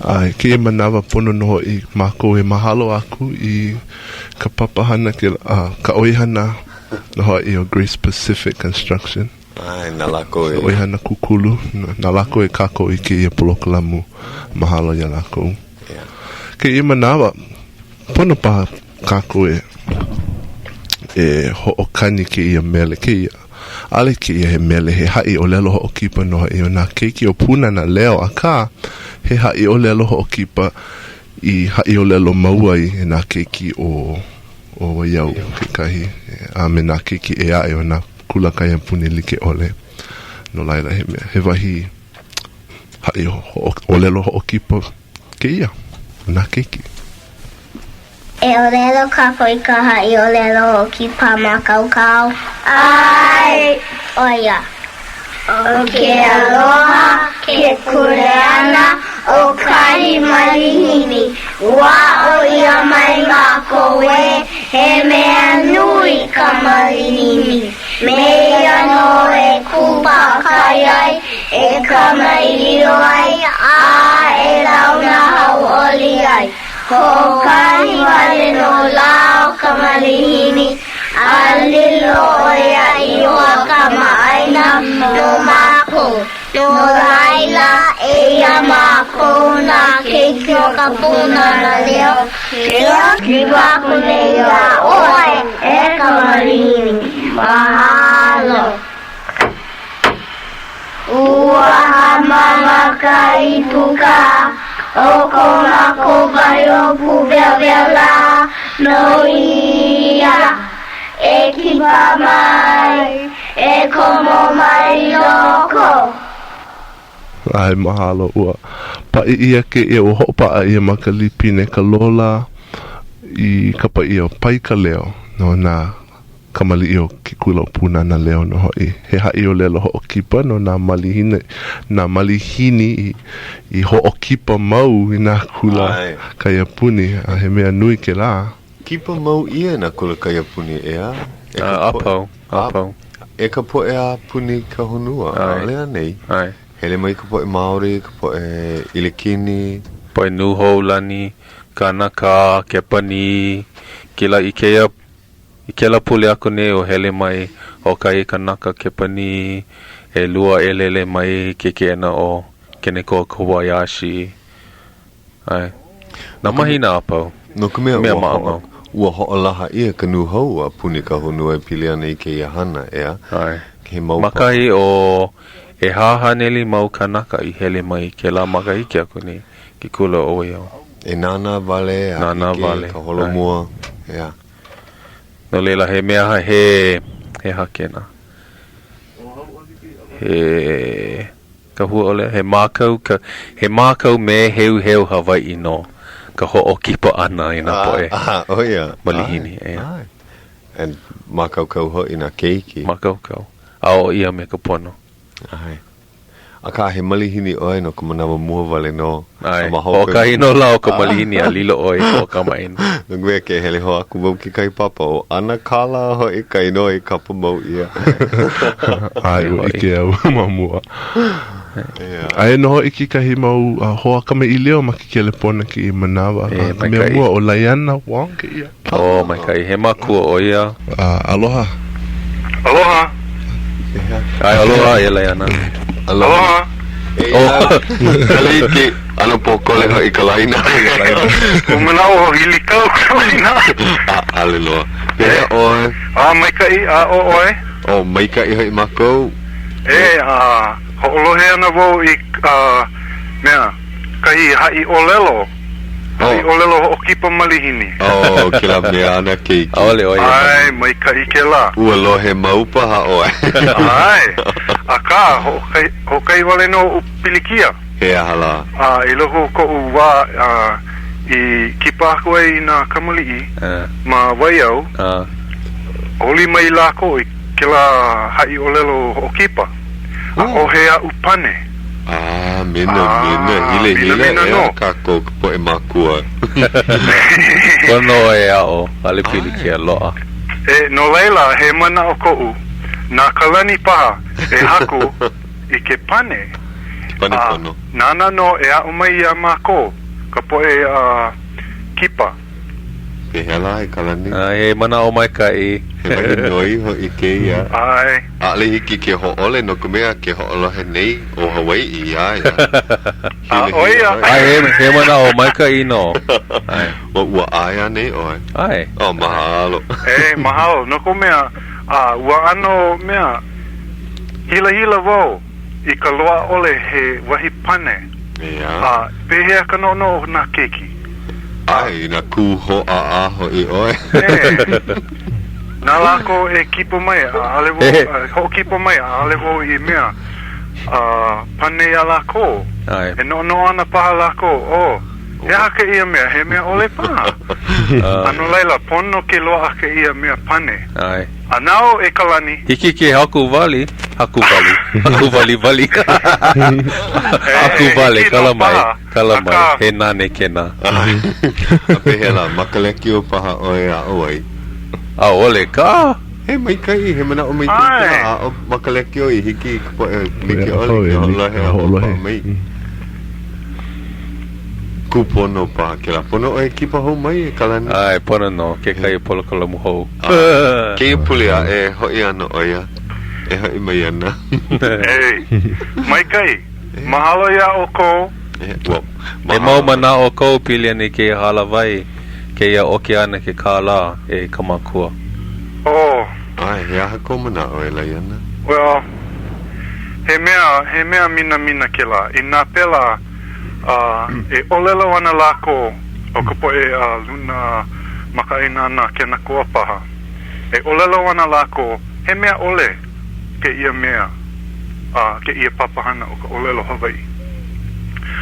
A i kēia manawa pono nō hoʻi mākou e mahalo aku i ka papahana ke, a, ka ʻoihana nō hoʻi o Grace Pacific Construction. ʻAe, na lākou e. Ka ʻoihana kūkulu, na lākou e kākoʻo i kēia polokalamu. Mahalo iā lākou. Yeah. Kēia manawa, pono paha kākou e e hoʻokani kēia mele, kēia, ʻaʻole kēia he mele, he haʻi ʻōlelo hoʻokipa nō hoʻi o nā keiki o Pūnana Leo, akā, he haʻi ʻōlelo hoʻokipa i haʻi ʻōlelo mau ai e nā keiki o o Waiau kekahi, a me nā keiki ʻē aʻe o nā kula kaiapuni like ʻole. No laila, he mea, he wahi haʻi ʻōlelo hoʻokipa kēia o nā keiki. E ʻōlelo kākou i ka haʻi ʻōlelo hoʻokipa mākaukau. ʻAe! ʻO ia. ʻO ke aloha ke kuleana o kahi malihini. Ua aʻo ʻia mai mākou ē he mea nui ka malihini. Me ia nō e kūpaʻakai ai, e kamaʻilio ai, a e launa hauʻoli ai. Hoʻokahi wale nō lā o ka malihini, a lilo ʻo ia i hoa kamaʻāina no mākou. No laila, eia mākou nā keiki o ka Pūnana Leo, ke kipa aku nei iā ʻoe, e ka malihini. Mahalo. Ua hāmama ka ʻīpuka o ko mākou wahi ʻōpū weweo lā, no ia, e kipa mai, e komo mai i loko. ʻAe, mahalo. Ua paʻi ʻia kēia, ua hoʻopaʻa ʻia ma ka lipine ka lola i kapa ʻia ʻo Pai Ka Leo no nā Kamaliʻi o ke kula o Pūnana Leo nō hoʻi. He haʻiʻōlelo hoʻokipa no nā malihini, nā malihini i, i hoʻokipa mau i nā kula kaiapuni, a he mea nui kēlā. Kipa mau ʻia nā kula kaiapuni, ʻeā? E ka A pau, a pau. E ka poʻe a puni ka honua, ʻaʻole anei? ʻAe. Hele mai ka poʻe Maori, ka poʻe ʻIlikini. Poʻe nūhou lani, Kānaka, Kepanī, kēlā i kēia I kēlā pule aku nei ua hele mai hoʻokahi kanaka Kepanī, ʻelua ʻelele mai ke keʻena o Kenekoa Kobayashi. ʻAe. Nā mahina a pau. No ka mea, Mea ua, maʻamau. ua hoʻolaha ʻia ka nūhou a puni ka honua e pili ana i kēia hana, ʻeā? ʻAe. He mau Ma kahi o 400 mau kānaka i hele mai kēlā makahiki aku nei ke kula o Waiau. E nānā wale a Nānā ʻike wale, ka holomua, ʻeā. No laila, he mea he, he aha kēnā? He, ka hua ʻōlelo, he mākau ka, he mākau mēheuheu Hawaiʻi nō ka hoʻokipa ʻana i nā poʻe Ah, ʻo ia. malihini, ʻeā. ʻAe. And mākaukau hoʻi nā keiki. Mākaukau. A aʻo ʻia me ka pono. ʻAe. Akā, he malihini ʻoe no ka manawa mua wale nō. ʻAe, hoʻokahi nō lā o ka malihini a lilo ʻoe i hoa kamaʻāina. No ka mea, ke hele hou aku wau kekahi papa, ʻo ʻAnakala hoʻi ka inoa i kapa mau ʻia. ʻAe, ua ʻike au ma mua. Aia nō hoʻi kekahi mau hoa kamaʻilio ma ke kelepona kēia manawa. E, Ka mea maikaʻi. mua ʻo Laiana Wong kēia. Oh, maikaʻi. He makua ʻo ia. Aloha. Aloha. ʻAe, aloha e Laiana. Aloha. Oh. Kaliki, ʻano pōkole hoʻi ka laina. Ua manaʻo ʻo Hilikau ka laina. ʻAʻole loa. Pehea ʻoe? A maikaʻi, a ʻo ʻoe? Oh, maikaʻi hoʻi mākou. E, a hoʻolohe ana wau i ka mea, kahi haʻi ʻōlelo, haʻi ʻōlelo hoʻokipa malihini. Oh, kēlā mea a nā keiki. ʻAʻole ʻo ia. ʻAe, maikaʻi kēlā. Ua lohe mau paha ʻoe. ʻAe, akā, hoʻokahi, hoʻokahi wale nō oʻu pilikia. He aha lā? A i loko o koʻu wā a i kipa aku ai i nā kamaliʻi ma Waiau, holi mai lākou i kēlā haʻi ʻōlelo hoʻokipa, ʻaʻohe aʻu pane. A, mina, mina, hila, hila, minamina ʻeā nō. kākou ka poʻe mākua. Pono e aʻo, ʻaʻole pilikia, loaʻa. E, no laila, he manaʻo koʻu, na Kalani paha e haku i ke pane. Ke pane pono. A nāna nō e aʻo mai iā mākou, ka poʻe kipa. Pehea lā e Kalani? A he manaʻo maikaʻi. He wahi noi hoʻi kēia. ʻAe. ʻAʻole hiki ke hōʻole no ka mea ke hoʻolohe nei ʻo Hawaiʻi iā ia. A ʻo ia. ʻAe, he, he manaʻo maikaʻi nō. ʻAe. Ua, ua ʻae anei ʻoe? ʻAe. Oh, mahalo. E, mahalo. No ka mea, a ua ʻano mea, hilahila wau i ka loaʻa ʻole he wahi pane. ʻEā. A pehea ka noʻonoʻo o nā keiki? ʻAe, inā kū hōʻāʻā hoʻi ʻoe. E, na lākou e kipa mai, ʻaʻole wau, e hoʻokipa mai, ʻaʻole wau i mea a pane iā lākou. ʻAe. E noʻonoʻo ana paha lākou, oh, he aha kēia mea, he mea ʻole paha. A no laila, pono ke loaʻa kēia mea pane. ʻAe. A nāu, e Kalani. Hiki ke haku wali, haku wali, haku wali wali. Haku wale, kala mai, kala mai, he nane kēnā. A pehea lā, ma ka lekiō paha ʻoe aʻo ai? ʻAʻole kā! He maikaʻi, he manaʻo maikaʻi kēlā, aʻo ma ka lekiō i hiki i ka poʻe like ʻole ke hoʻolohe a hoʻopaʻa mai. Kūpono paha kēlā. Pono ʻoe e kipa hou mai e Kalani. ʻAe, pono nō kekahi polokalamu hou. Kēia pule aʻe e hoʻi ana ʻo ia. E hoʻi mai ana. E, maikaʻi. Mahalo iā ʻoukou. He mau manaʻo kou pili ana i kēia hālāwai, kēia ʻoki ʻana ke kālā e ka makua. Oh. ʻAe, he aha kou manaʻo e Laiana? Well, he mea, he mea minamina kēlā. Inā pēlā, A e ʻōlelo ana lākou, ʻo ka poʻe luna makaʻāinana kenekoa paha, e ʻōlelo ana lākou, he mea ʻole kēia mea a kēia papahana o ka ʻōlelo Hawaiʻi.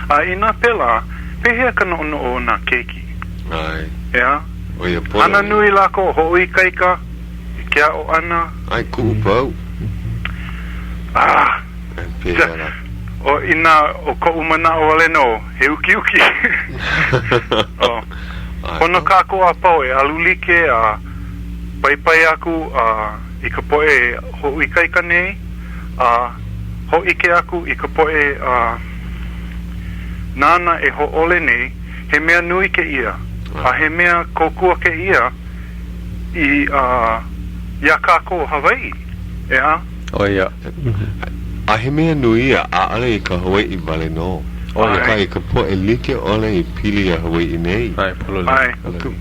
A inā pēlā, pehea ka noʻonoʻo o nā keiki? ʻAe. ʻEā? ʻO ia pono. Hana nui lākou, hoʻoikaika i ke aʻo ʻana. ʻAe, kuʻupau. Ah! Pehea lā? ʻO inā ʻo koʻu manaʻo wale nō, he ukiuki. ʻO, pono kākou a pau e alu like a paipai aku a i ka poʻe e hoʻoikaika nei a hōʻike aku i ka poʻe a nāna e hōʻole nei, he mea nui kēia a he mea kōkua kēia i a iā kākou Hawaiʻi, ʻeā? ʻO ia. A he mea nui ia, ʻaʻole i ka Hawaiʻi wale nō. ʻO ia. Akā i ka poʻe like ʻole i pili iā Hawaiʻi nei. ʻAe, pololei. ʻAe. Pololei.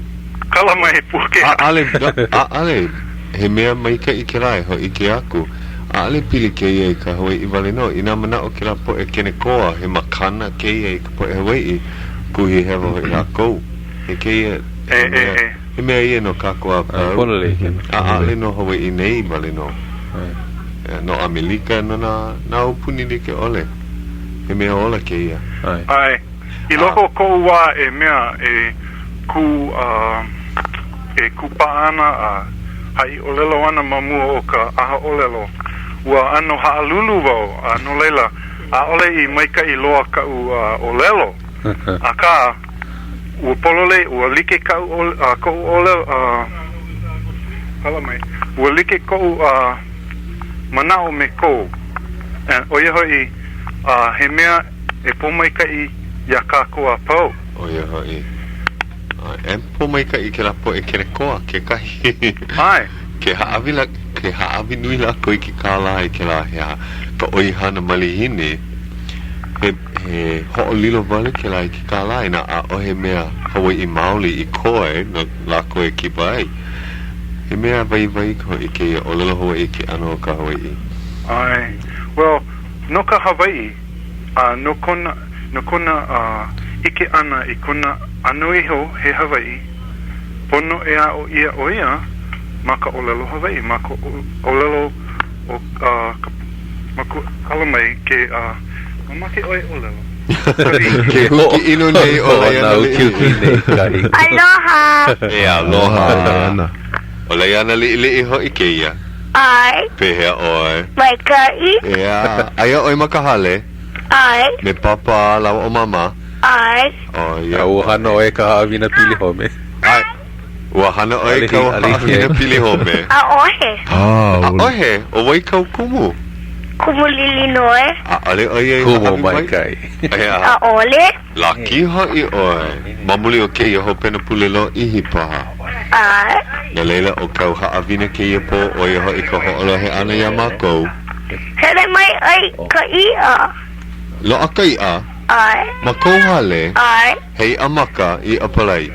Kala mai he puakea. ʻAʻole, ʻaʻole. He mea maikaʻi kēlā e hōʻike aku. ʻAʻole pili kēia i ka Hawaiʻi wale nō. Inā manaʻo kēlā poʻe kenekoa he makana kēia i ka poʻe Hawaiʻi, kuhi hewa hoʻi lākou. He kēia, he mea. He mea ia no kākou a pau. Pololei kēnā. A ʻaʻole no Hawaiʻi nei wale nō. No ʻAmelika, no nā, nā aupuni like ʻole. He mea ola kēia. ʻAe. I loko o koʻu wā e mea e kū e kūpaʻa ana a haʻi ʻōlelo ana ma mua o ka ʻaha ʻōlelo, ua ʻano haʻalulu wau, a no laila, ʻaʻole i maikaʻi loa kaʻu ʻōlelo. Akā, Ua pololei, ua like kaʻu ʻō, koʻu ʻōlelo, hala mai, ua like koʻu manaʻo me kou, ʻo ia hoʻi, A he mea e pōmaikaʻi iā kākou a pau. ʻO ia hoʻi. E pōmaikaʻi kēlā poʻe kenekoa kekahi. ʻAe. Ke hāʻawi la, ke hāʻawi nui lākou i ke kālā i kēlā he aha, ka ʻoihana malihini, he, he hoʻolilo wale kēlā i ke kālā inā ʻaʻohe mea Hawaiʻi maoli i koe no lākou e kipa ai. He mea waiwai hoʻi kēia ʻōlelo Hawaiʻi ke ʻano o ka Hawaiʻi. ʻAe. Well, no ka Hawaiʻi, a no kona, no kona ʻike ʻana i kona ʻano iho he Hawaiʻi, pono e aʻo ʻia ʻo ia ma ka ʻōlelo Hawaiʻi, ma ka ʻōlelo o ka makua mai ke mamake ʻoe ʻōlelo. Ke huki ʻino nei ʻo Laiana Liʻiliʻi. Aloha! E aloha. ʻO Laiana Liʻiliʻi hoʻi kēia. ʻAe. Pehea ʻoe? Maikaʻi. ʻEā, aia ʻoe ma ka hale? ʻAe. Me Pāpā lāua ʻo Māmā? ʻAe. ʻO ia. A ua hana ʻoe i ka haʻawina pili home? ʻAe. Ua hana ʻoe i ka haʻawina pili home? ʻAʻohe. ʻAʻohe? ʻO wai kāu kumu? Kumu Lilinoe. ʻAʻole ʻo ia i Kumu hāʻawi mai? maikaʻi. ʻEā. ʻAʻole. Laki hoʻi ʻoe. Ma muli o kēia hopena pule lōʻihi paha. ʻAe. No laila, ʻo kāu haʻawina kēia pō, ʻo ia hoʻi ka hoʻolohe ʻana iā mākou. Hele mai ʻai ka iʻa. Loaʻa ka iʻa? ʻAe. Ma kou hale? ʻAe. He iʻa maka, iʻa palai?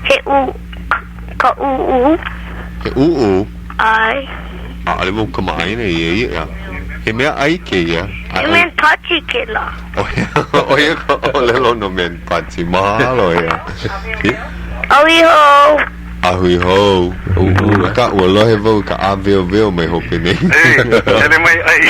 He ʻu, ka ʻuʻu. He ʻuʻu? ʻAe. ʻAʻole wau kamaʻāina i ia iʻa. He mea ʻai kēia. He menpachi kēlā. ʻO ia ka ʻōlelo no menpachi. Mahalo ʻeā. A hui hou. A hui hou. Akā, ua lohe wau i ka ʻāweoweo mai hope nei. Hele mai ʻai.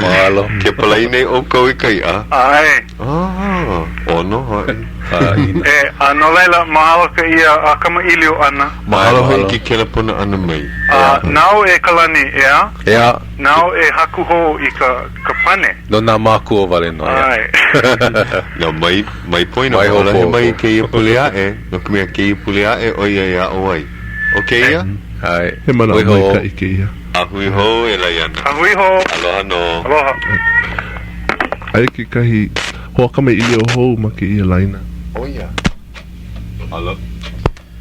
Mahalo. Ke palai nei ʻoukou i ka iʻa. ʻAe. Ah, ʻono hoʻi. E, a no laila, mahalo kēia a kamaʻilio ʻana. Mahalo hoʻi ke kelepona ʻana mai. A nāu e Kalani, ʻeā? ʻEā. Nāu e haku hou i ka, ka pane. No nā mākua wale nō, ʻeā. ʻAe. No, mai, mai poina, Mai hoʻolohe hopohopo. mai i kēia pule aʻe, no ka mea, kēia pule aʻe ʻo ia e aʻo ai. ʻO kēia? ʻAe. He manaʻo Hui hou. maikaʻi kēia. A hui hou e Laiana. A hui hou. Aloha nō. Aloha. Aia kekahi hoakamaʻilio hou ma kēia laina. ʻO ia. Alo.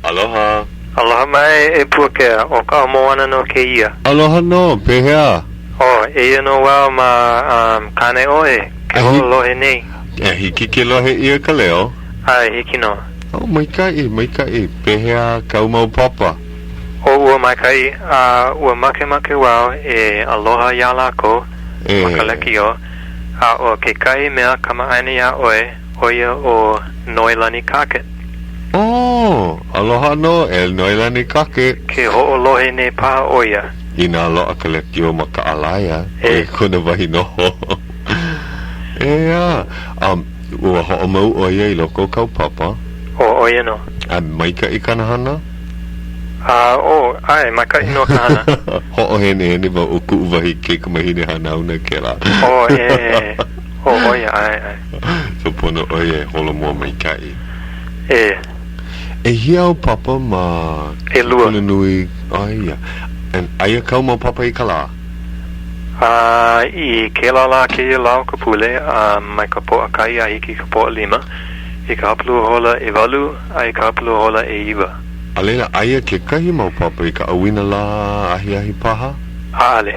Aloha. Aloha mai e Puakea, ʻo ka Moana nō kēia. Aloha nō, pehea? Oh, eia nō wau ma um, Kāneʻohe, ke hoʻolohe nei. E hiki ke lohe ʻia ka leo? ʻAe, hiki nō. Oh, maikaʻi, maikaʻi. Pehea kāu mau papa? Oh, ua maikaʻi, a ua makemake wau e aloha iā lākou ma ka lekiō, a ʻo kekahi mea kamaʻāina iā ʻoe, ʻo ia ʻo Noelani Cockett. Oh, aloha nō e Noelani Cockett. Ke hoʻolohe nei paha ʻo ia. Inā loaʻa ka lekiō ma ka ʻAlaea, ʻo ia kona wahi noho. ʻEā, um, ua hoʻomau ʻo ia i loko o kāu papa? Oh, ʻo ia nō. A maikaʻi kāna hana? A, oh, ʻae, maikaʻi nō ka hana. Hoʻohenehene wau ʻo kuʻu wahi kaikamahine hanauna kēlā. Oh, e, oh, ʻo ia, ʻae, ʻae. So pono ʻo ia e holomua maikaʻi. E. ʻEhia ou papa ma ke ʻElua. kulanui? Aia. And aia kāu mau papa i ka lā? A i kēlā lā kēia lā o ka pule, a mai ka Pōʻakahi a hiki i ka Pōʻalima, i ka hapalua hola ʻewalu a i ka hapalua hola ʻeiwa. A laila, aia kekahi mau papa i ka ʻauinalā ahiahi paha? ʻAʻole.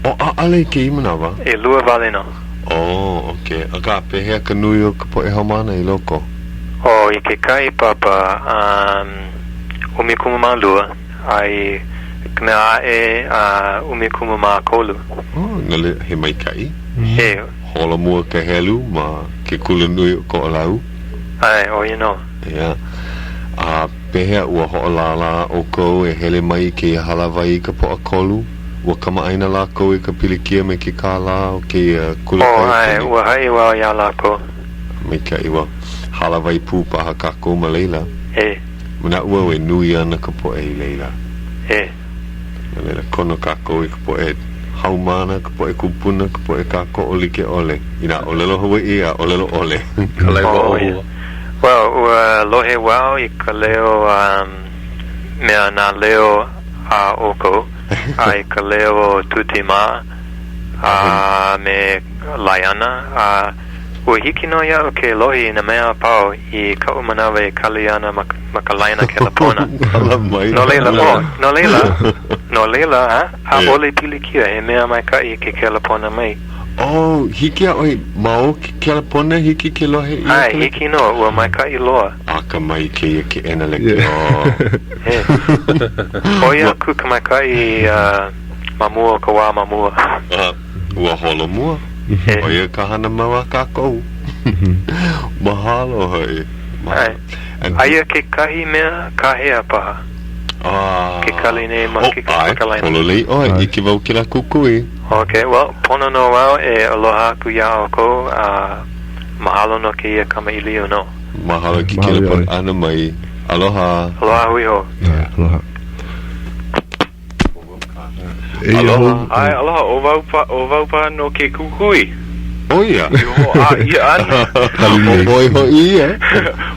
Oh, ʻaʻole i kēia manawa? ʻElua wale nō. Oh, okay. Akā, pehea ka nui o ka poʻe haumāna i loko? Oh, i kekahi papa, um, ʻumikumamālua, a i ka mea aʻe, uh, ʻumikumamākolu. Oh, no laila, he maikaʻi. E. Holomua ka helu ma ke kulanui o Koʻolau? ʻAe, ʻo ia nō. ʻEā. A pehea ua hoʻolālā ʻoukou e hele mai i kēia hālāwai i ka Pōʻakolu? Ua kamaʻāina lākou i ka pilikia me ke kālā o kēia kula Oh, ʻae, kaiapuni? ua haʻi wau iā lākou. Maikaʻi, ua hālāwai pū paha kākou ma laila. E. Manaʻo au e nui ana ka poʻe i laila. E. No laila, kono kākou i ka poʻe haumāna, ka poʻe kūpuna, ka poʻe kākoʻo like ʻole i nā ʻōlelo Hawaiʻi a ʻōlelo ʻole. Kalaiwa Oh, yeah. ʻōhua. Well, ua lohe wau i ka leo um, mea nā leo a ʻoukou, a i ka leo o Tuti mā. A me Laiana, a ua hiki nō iaʻu ke lohe i nā mea a pau i kaʻu manawa e kali ana ma, ma ka laina kelepona. No laila, oh, no laila, no laila, a, ʻaʻole pilikia, he mea maikaʻi ke kelepona mai. Oh, hiki iā ʻoe ma o ke kelepona hiki ke lohe ʻia? ʻAe, hiki nō, ua maikaʻi loa. Akamai kēia keʻena lekiō. ʻOi aku ka maikaʻi ma mua o ka wā ma mua. Ua holo mua. ʻO ia ka hana mau a kākou. Mahalo hoʻi. ʻAe. Aia kekahi mea kāhea paha. Ke kali nei ma ke ma ka laina. Pololei ʻoe, ʻike wau kēlā kukui. Okay, well, pono nō wau e aloha aku iā ʻoukou a mahalo no kēia kamaʻilio nō. Mahalo ke kelepona ʻana mai. Aloha. Aloha hui hou. Aloha. Aloha. ʻAe, aloha, ʻo wau pa, ʻo wau paha nō ke kukui. ʻO ia. I hoʻā ʻia ana. ʻO ʻoe hoʻi ia.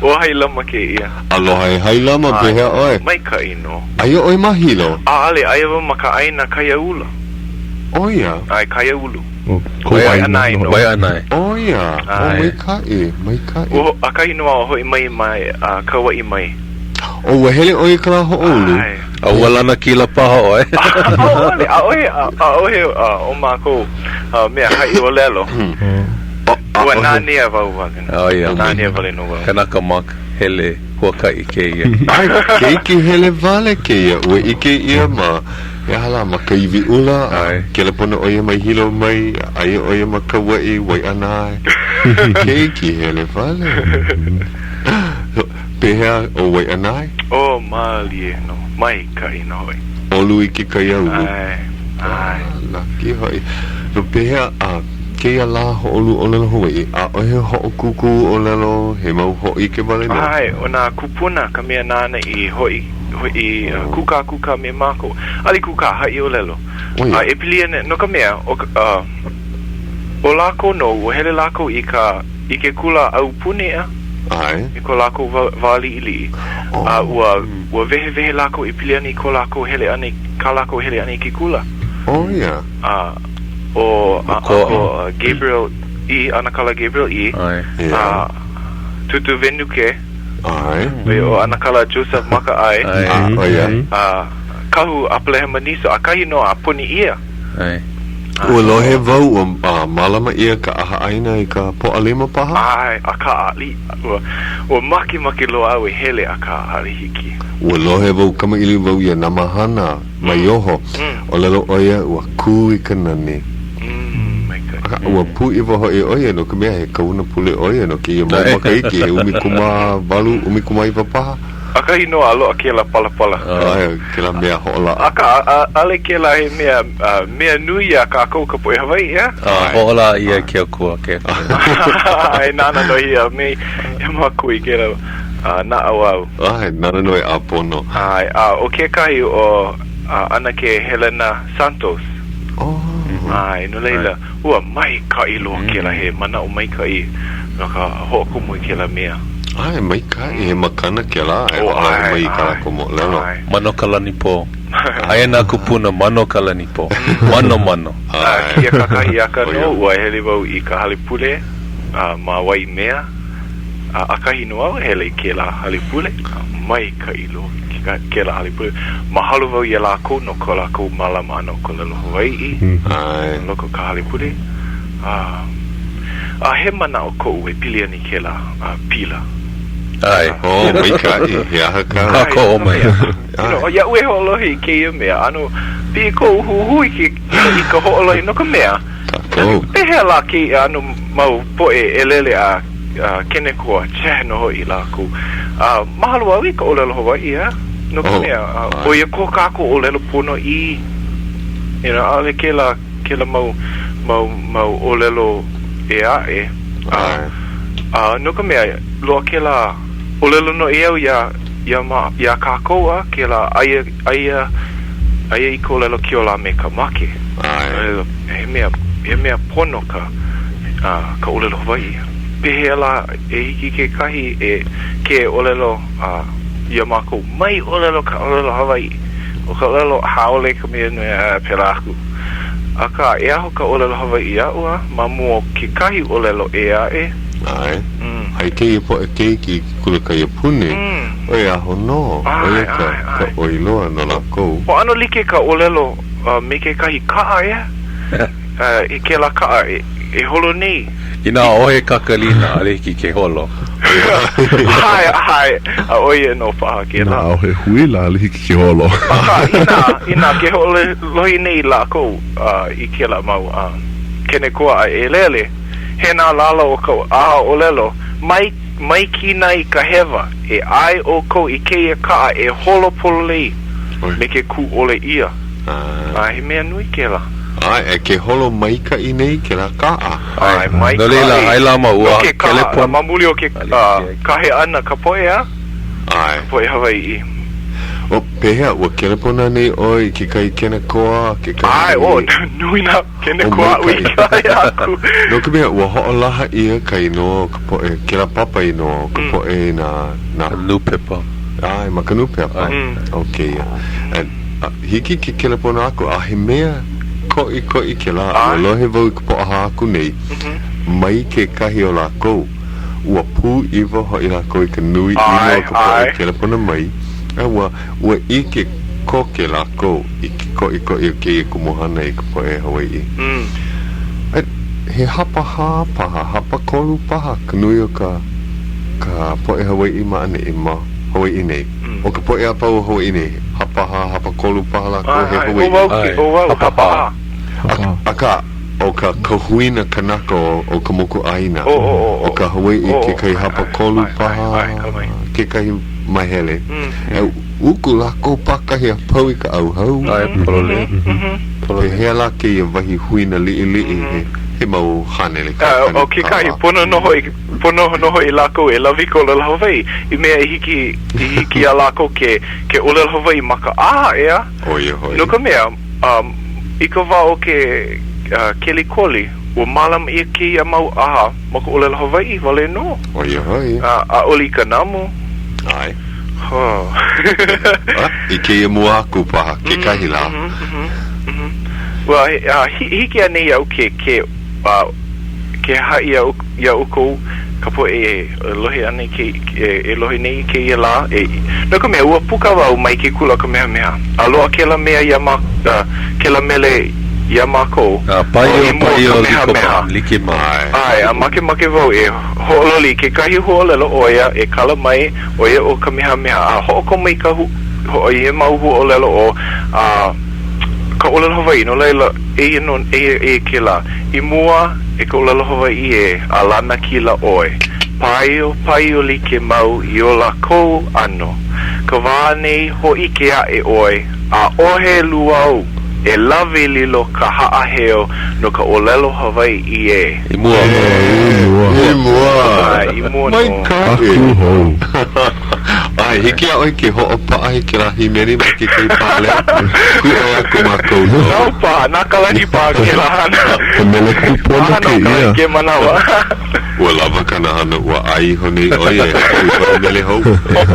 ʻO Hailama kēia. Aloha e Hailama, pehea ʻoe? Maikaʻi nō. Aia ʻoe ma Hilo? ʻAʻole, aia wau ma ka ʻāina Kaiāula. ʻO ia? ʻAe, Kaiāulu. Waiʻanae nō. Waiʻanae. ʻO ia. ʻO maikaʻi, maikaʻi. Ua, ʻakahi nō a hoʻi mai mai a Kauaʻi mai. ʻO ua hele ʻoe i ka lā hoʻoulu? ʻAe. A ua lanakila paha ʻoe? ʻAʻole, ʻaʻohe, ʻaʻohe o mākou mea haʻi ʻōlelo. Ua nanea wau wale nō. ʻO ia. Nanea wale nō wau. Kanaka mak hele huakaʻi kēia. ʻAe, keiki hele wale kēia. Ua ʻike ʻia ma, he aha lā, ma ka iwi ʻula, a kelepona ʻo ia mai Hilo mai, aia ʻo ia ma Kauaʻi, Waiʻanae. Keiki hele wale. Pehea ʻo Waiʻanae? ʻO mālie nō, maikaʻi nō hoʻi. ʻOlu i ke kaiāulu. ʻAe, ʻae. Laki hoʻi. No pehea a kēia lā hoʻoulu ʻōlelo Hawaiʻi, ʻaʻohe hoʻokūkū ʻōlelo, he mau hōʻike wale nō? ʻAe, ʻo nā kūpuna ka mea nāna i hoʻi, hoʻi kūkākūkā me mākou. ʻAʻole kūkā, haʻi ʻōlelo. A e pili ana, no ka mea, ʻo ka, ʻo lākou nō, ua hele lākou i ka, i ke kula aupuni, ʻeā? ʻAe. I ko lākou wā, wā liʻiliʻi. A ua, ua wehewehe lākou e pili ana i ko lākou hele ʻana i, kā lākou hele ʻana i ke kula. ʻO ia. A, ʻo, a, ʻo Gabriel Ii, ʻAnakala Gabriel Ii. ʻAe. A, Tūtū Venuke. ʻAe. ʻO ʻAnakala Joseph Makaʻai. ʻAe. A, ʻo ia. A, Kahu Apelehema Niso, ʻakahi nō a poni ʻia. ʻAe. Ua lohe wau ua mālama ʻia ka ʻahaʻaina i ka Pōʻalima paha? ʻAe, akā ʻaʻole, ua, ua makemake loa au e hele, akā ʻaʻole hiki. Ua lohe wau, kamaʻilio wau iā Namahana Maioho, ʻōlelo ʻo ia ua kū i ka nani. Akā, ua pūʻiwa hoʻi ʻo ia no ka mea he kahuna pule ʻo ia no kēia mau makahiki, he 18, 19 paha. ʻAkahi nō a loaʻa kēlā palapala. ʻAe, kēlā mea hoʻolaʻa. Akā, ʻaʻole kēlā he mea, mea nui iā kākou ka poʻe Hawaiʻi, ʻeā? A, hoʻolaʻa ʻia ke Akua, ke Akua. ʻAe, nāna nō ia me iā mākou i kēlā naʻauao. ʻAe, nāna nō e ʻāpono. ʻAe, a ʻo kekahi ʻo ʻAnakē Helena Santos. Oh. ʻAe, no laila, ua maikaʻi loa kēlā, he manaʻo maikaʻi no ka hoʻokomo i kēlā mea. ʻAe, maikaʻi, he makana kēlā e hoʻolohe mai i kā lākou moʻolelo. Manokalanipō. Aia nā kūpuna Manokalanipō. Manomano. A kēia kakahiaka nō, ua hele wau i ka hale pule ma Waimea, a ʻakahi nō au e hele i kēlā hale pule, maikaʻi loa kēlā hale pule. Mahalo wau iā lākou no ko lākou mālama ʻana o ka ʻōlelo Hawaiʻi ma loko o ka hale pule. A he manaʻo koʻu e pili ana i kēlā pila. ʻAe. Oh, maikaʻi. He aha kā? Kākoʻo mai. You know, iaʻu e hoʻolohe i kēia mea, ʻano piʻi koʻu huhū i ke, i ka hoʻolohe no ka mea, Kākou. pehea lā kēia ʻano mau poʻe ʻelele a kenekoa, cheh nō hoʻi lākou. A mahalo au i ka ʻōlelo Hawaiʻi, ʻeā? No ka mea, ʻo ia ko kākou ʻōlelo ponoʻī. You know, ʻaʻole kēlā kēlā mau, mau, mau ʻōlelo ʻē aʻe. A, a no ka mea, loaʻa kēlā ʻōlelo noʻeau iā, iā ma, iā kākou a kēlā aia, aia, aia i ka ʻōlelo ke ola a me ka make. ʻAe. He mea, he mea pono ka, a, ka ʻōlelo Hawaiʻi. Pehea lā e hiki kekahi e, ke ʻōlelo, a, iā mākou, mai ʻōlelo ka ʻōlelo Hawaiʻi. ʻO ka ʻōlelo haole ka mea nui a pēlā aku. Akā, e aho ka ʻōlelo Hawaiʻi aʻu a ma mua o kekahi ʻōlelo ʻē aʻe. ʻAe. A i kēia poʻe keiki i ke kula kaiapuni, ʻo ia aho nō, ʻo ia ka ka ʻoi loa no lākou. Ua ʻano like ka ʻōlelo me kekahi kaʻa, ʻeā? I kēlā kaʻa e holo nei. Inā ʻaʻohe kakalina, ʻaʻole hiki ke holo. ʻAe, ʻae, a ʻo ia nō paha kēlā. Inā ʻaʻohe huila, ʻaʻole hiki ke holo. Akā, inā, inā ke hoʻolohi nei lākou i kēlā mau kenekoa a ʻelele, he nā lālā o ka ʻaha ʻōlelo, mai, mai kinai i ka hewa, e ʻae ʻoukou i kēia kaʻa e holo pololei me ke kū ʻole ʻia. A he mea nui kēlā. ʻAe, e ke holo maikaʻi nei kēlā kaʻa. ʻAe, maikaʻi. No laila, ʻae lā ma ua No ke kaʻa, kelepona. ma muli o ke kahe ʻana ka poʻe, a? ʻAe. Ka poʻe Hawaiʻi. O, pehea, ua kelepona nei ʻoe i kekahi kenekoa, kekahi. ʻAe, o, nui nā kenekoa aʻu i kahe aku. No ka mea, ua hoʻolaha ʻia ka inoa o ka poʻe, kēlā papa inoa o ka poʻe i nā, nā. Ka nūpepa. ʻAe, ma ka nūpepa. O kēia. And, a, hiki ke kelepona aku, a he mea koʻikoʻi kēlā. Ua lohe wau i ka Pōʻahā aku nei, mai kekahi o lākou, ua pūʻiwa hoʻi lākou i ka nui ʻino o ka poʻe kelepona mai, a ua, ua ʻike koke lākou i ke koʻikoʻi o kēia kumuhana i ka poʻe Hawaiʻi. A he hapahā paha, hapakolu paha ka nui o ka, ka poʻe Hawaiʻi ma ʻaneʻi, ma Hawaiʻi nei. ʻO ka poʻe a pau o Hawaiʻi nei, hapahā, hapakolu paha lākou he Hawaiʻi. ʻO wau, ʻo wau, hapahā. Akā, ʻo ka ka huina kanaka o, o ka mokuʻāina, ʻo ka Hawaiʻi kekahi hapakolu paha, kekahi mahele. E uku lākou pākahi a pau i ka ʻauhau. ʻAe, pololei. Pehea lā kēia wahi huina liʻiliʻi, he, he mau haneli kaukani ʻO kekahi, pono nō hoʻi, pono nō hoʻi lākou e lawe i ka ʻōlelo Hawaiʻi i mea e hiki, i hiki iā lākou ke, ke ʻōlelo Hawaiʻi ma ka ʻaha, ʻeā? ʻO ia hoʻi. No ka mea, i ka wā o ke kelikoli, ua mālama ʻia kēia mau ʻaha ma ka ʻōlelo Hawaiʻi wale nō. ʻO ia hoʻi. A ʻaʻole i ka namu. ʻAe. A, i kēia mua aku paha, kekahi lā. Ua hiki anei iaʻu ke, ke, ke haʻi iā ʻoukou ka poʻe e lohe ana i ke, e lohe nei i kēia lā, e, no ka mea, ua puka wau mai ke kula o Kamehameha, a loaʻa kēlā mea iā ma, kēlā mele iā mākou, A paio, i mua o paio, liko Kamehameha. ma, like ma. ʻAe, a makemake wau e hoʻololi i kekahi huaʻōlelo ʻo ia e kala mai ʻo ia ʻo Kamehameha, a hoʻokomo i ka hu, ho, i ia mau huaʻōlelo ʻo, a, ka ʻōlelo Hawaiʻi, no laila, eia nō, eia, eia kēlā. I mua, e ka ʻōlelo Hawaiʻi ē, a lanakila ʻoe. Paio, paio like mau i o lākou ʻano. Ka wā nei, hōʻike aʻe ʻoe, ʻaʻohe lua ou, e lawe lilo ka haʻaheo no ka ʻōlelo Hawaiʻi ē. I mua. I mua. ʻAe, i mua nō. Maikaʻi. Aku hou. ʻAe, hiki iā ʻoe ke hoʻopaʻa i kēlā hīmeni ma kekahi pāleo? Kūʻai aku mākou nou. Nāu paha, na Kalani paha kēlā hana. He mele kūpono Mahalo kēia. Kalani kēia manawa. Ua lawa kāna hana, ua ʻae iho nei ʻo ia e haku i kona mele hou.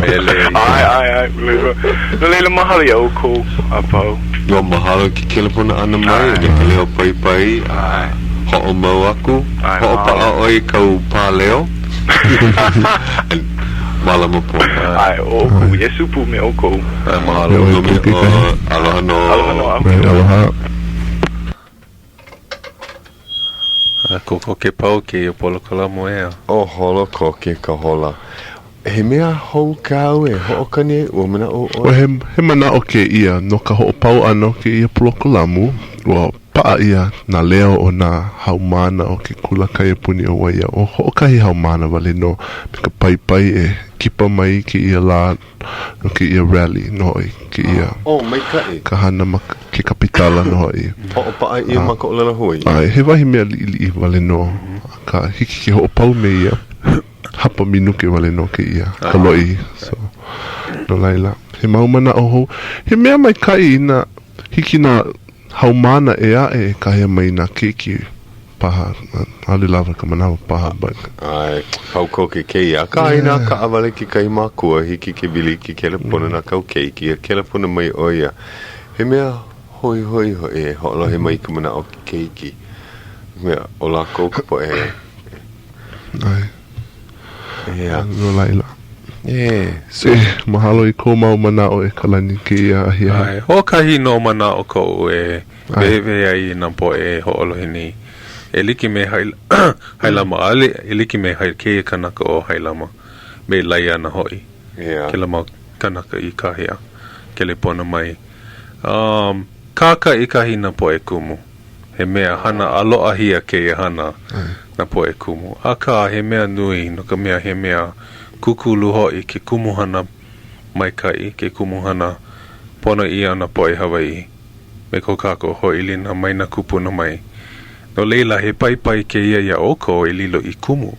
Mele. ʻAe, ʻae, ʻae. No laila, mahalo iā ʻoukou a pau. Ua mahalo i ke kelepona ʻana mai me ka leo paipai a hoʻomau aku. Hoʻopaʻa ʻoe i kāu pāleo. Mālama pono. ʻAe, ʻo ʻoukou, Iesū pū me ʻoukou. ʻAe, mahalo. E ʻoe pū kekahi. Aloha nō. Aloha nō. Right, aloha. A kokoke pau kēia polokalamu, ʻeā. O holo koke ka hola. He mea hou kāu e hoʻokani ai, ua manaʻo ʻoe? He, he manaʻo kēia no ka hoʻopau ʻana o kēia polokalamu, ua paʻa ʻia nā leo o nā haumāna o ke kula kaiapuni o Waiau. ʻO hoʻokahi haumāna wale nō me ka paipai e kipa mai i kēia lā no kēia rally nō hoʻi, kēia Oh, maikaʻi. ka hana ma ke kapitala nō hoʻi. Hoʻopaʻa ʻia ma ka ʻōlelo Hawaiʻi. ʻAe, he wahi mea liʻiliʻi wale nō, akā hiki ke hoʻopau me ia. Hapa minuke wale nō kēia ka loʻihi. So, no laila, he mau manaʻo hou. He mea maikaʻi inā hiki nā haumāna ʻē aʻe e kāhea mai nā keiki paha, ʻaʻole lawa ka manawa paha, but. ʻAe, pau koke kēia. Akā, inā kaʻawale kekahi makua, hiki ke wili i ke kelepona na kāu keiki, a kelepona mai ʻo ia. He mea. hoihoi hoʻi e hoʻolohe mai i ka manaʻo o ke keiki. Mea, ʻo lākou ka poʻe ʻAe. ʻEā. No laila. E, so. E, mahalo i kou mau manaʻo e Kalani i kēia ahiahi. ʻAe, hoʻokahi nō manaʻo koʻu e wehewehe ai i nā poʻe e hoʻolohe nei. E like me Hailama, ʻaʻole e like me kēia kanaka ʻo Hailama, me Laiana hoʻi. Yeah. Kēlā mau kanaka i kāhea kelepona mai. Um, kākaʻikahi nā poʻe kumu. He mea hana aloʻahia kēia hana nā poʻe kumu. Akā, he mea nui no ka mea he mea kūkulu hoʻi ke kumuhana maikaʻi, ke kumuhana ponoʻī a nā poʻe Hawaiʻi me ko kākou hoʻoilina mai nā kūpuna mai. No laila, he paipai kēia iā ʻoukou e lilo i kumu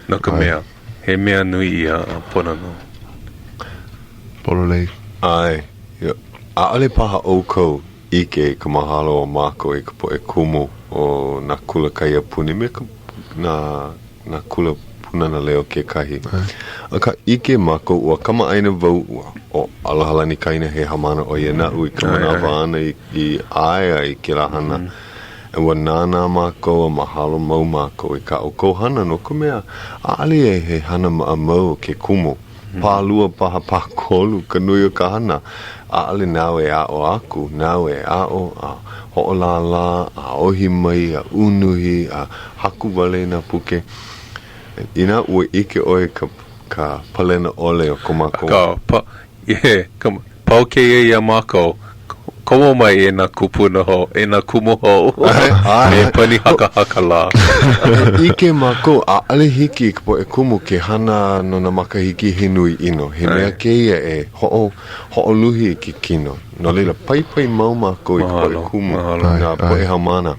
no ka mea, he mea nui ia a pono nō. Pololei. ʻAe. ʻAʻole paha ʻoukou ʻike i ka mahalo o mākou i ka poʻe kumu o nā kula kaiapuni me ka nā nā kula Pūnana Leo kekahi. Akā, ʻike mākou, ua kamaʻāina wau, ua ʻo Alohalani Kaina he haumāna ʻo ia naʻu i ka manawa āna i i ʻae ai i kēlā hana. Ua nānā mākou a mahalo mau mākou i kā ʻoukou hana no ka mea, ʻaʻole ia he hana maʻamau o ke kumu. Pālua paha pākolu ka nui o ka hana. ʻAʻole nāu e aʻo aku, nāu e aʻo a hoʻolālā a ʻohi mai a unuhi a haku wale i nā puke. Inā ua ʻike ʻoe i ka ka palena ʻole o ko mākou. Akā, pa, yeah, ka, pau kēia iā mākou, komo mai e nā kūpuna hou, e nā kumu hou, me pani hakahaka lā. ʻIke mākou, ʻaʻole hiki i ka poʻe kumu ke hana no nā makahiki he nui ʻino. He mea kēia e hoʻo, hoʻoluhi i ke kino. No laila, paipai mau mākou i ka poʻe kumu, nā poʻe haumāna.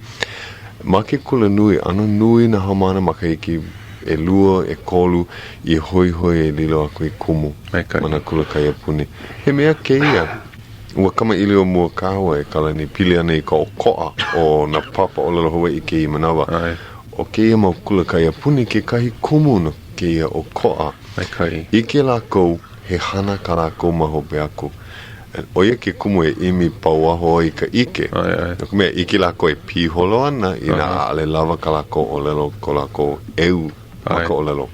Ma ke kulanui, ʻano nui nā haumāna makahiki ʻelua, ʻekolu i hoihoi e lilo aku i kumu ma nā kula kaiapuni. He mea kēia. Ua kamaʻilio mua kāua e Kalani, pili ana i ka ʻokoʻa o nā papa ʻōlelo Hawaiʻi i kēia manawa. ʻO kēia mau kula kaiapuni kekahi kumu no kēia ʻokoʻa. ʻIke lākou, he hana kā lākou ma hope aku. ʻO ia ke kumu e ʻimi pauaho ai i ka ʻike. No ka mea, ʻike lākou e piholo ana inā ʻaʻole lawa kā lākou ʻōlelo, ko lākou ʻeu ma ka ʻōlelo.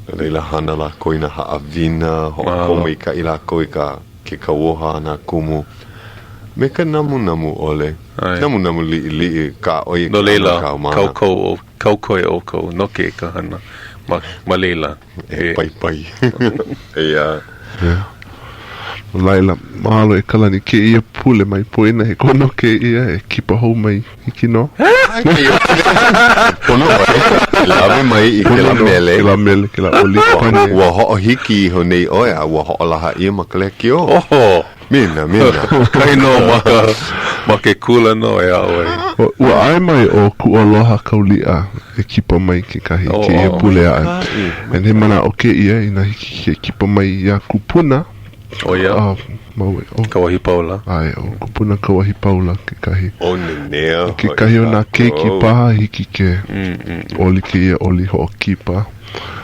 No laila, hana lākou i nā haʻawina, hoʻopōmaikaʻi lākou i ka ke kauoha a nā kumu me ka namunamu ʻole, namunamu liʻiliʻi ka ʻo ia No laila, kaukou, kaukoe ʻoukou noke i ka hana ma, ma laila. E paipai. Eia. Yeah. No laila, mahalo e Kalani kēia pule mai poina he kono kēia e kipa hou mai. Hiki nō. Pono ʻoe, e lawe mai i kēlā mele. Kēlā mele, kēlā oli pane. Ua hoʻohiki iho nei ʻoe a ua hoʻolaha ʻia ma ka lekiō. Oho! Mina, mina. Kainō ma ka, ma ke kula nō e aʻo ai. Ua ʻae mai ʻo Kuʻualoha Kauliʻa e kipa mai kekahi i kēia pule aʻe. And he manaʻo kēia inā hiki ke kipa mai iā Kupuna, ʻO ia? Uh, Maui. Oh. Kauahipaula. ʻAe, ʻo Kupuna Kauahipaula kekahi. ʻO Nenea hoʻi Kekahi o nā keiki paha hiki ke oli kēia oli hoʻokipa.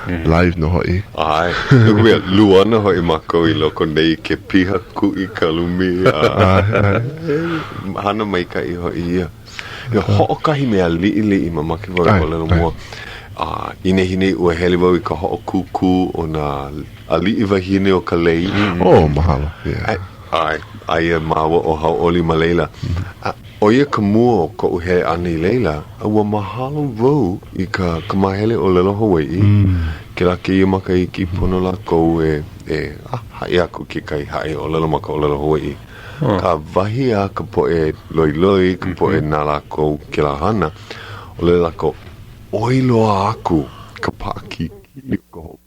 Live nō hoʻi. ʻAe. No ka mea, luana hoʻi mākou i loko nei ke piha kuʻi ka lumi. ʻAe, ʻae. Hana maikaʻi hoʻi ia. Ia hoʻokahi mea liʻiliʻi mamake wau e ʻōlelo mua. A i nehinei ua hele wau i ka hoʻokūkū o nā aliʻi wahine o ka lei. Oh, mahalo. Yeah. ʻAe, aia māua ʻo Hauʻoli ma laila. A ʻo ia ka mua o koʻu hele ʻana i laila, a ua mahalo wau i ka ka māhele ʻōlelo Hawaiʻi. Kēlā kēia makahiki pono lākou e e ah, haʻi aku kekahi haʻi ʻōlelo ma ka ʻōlelo Hawaiʻi. Ka wahi a ka poʻe loiloi, ka poʻe na lākou kēlā hana, ʻōlelo lākou, ʻoi loa aku ka paʻakikī o ka hoʻokūkū.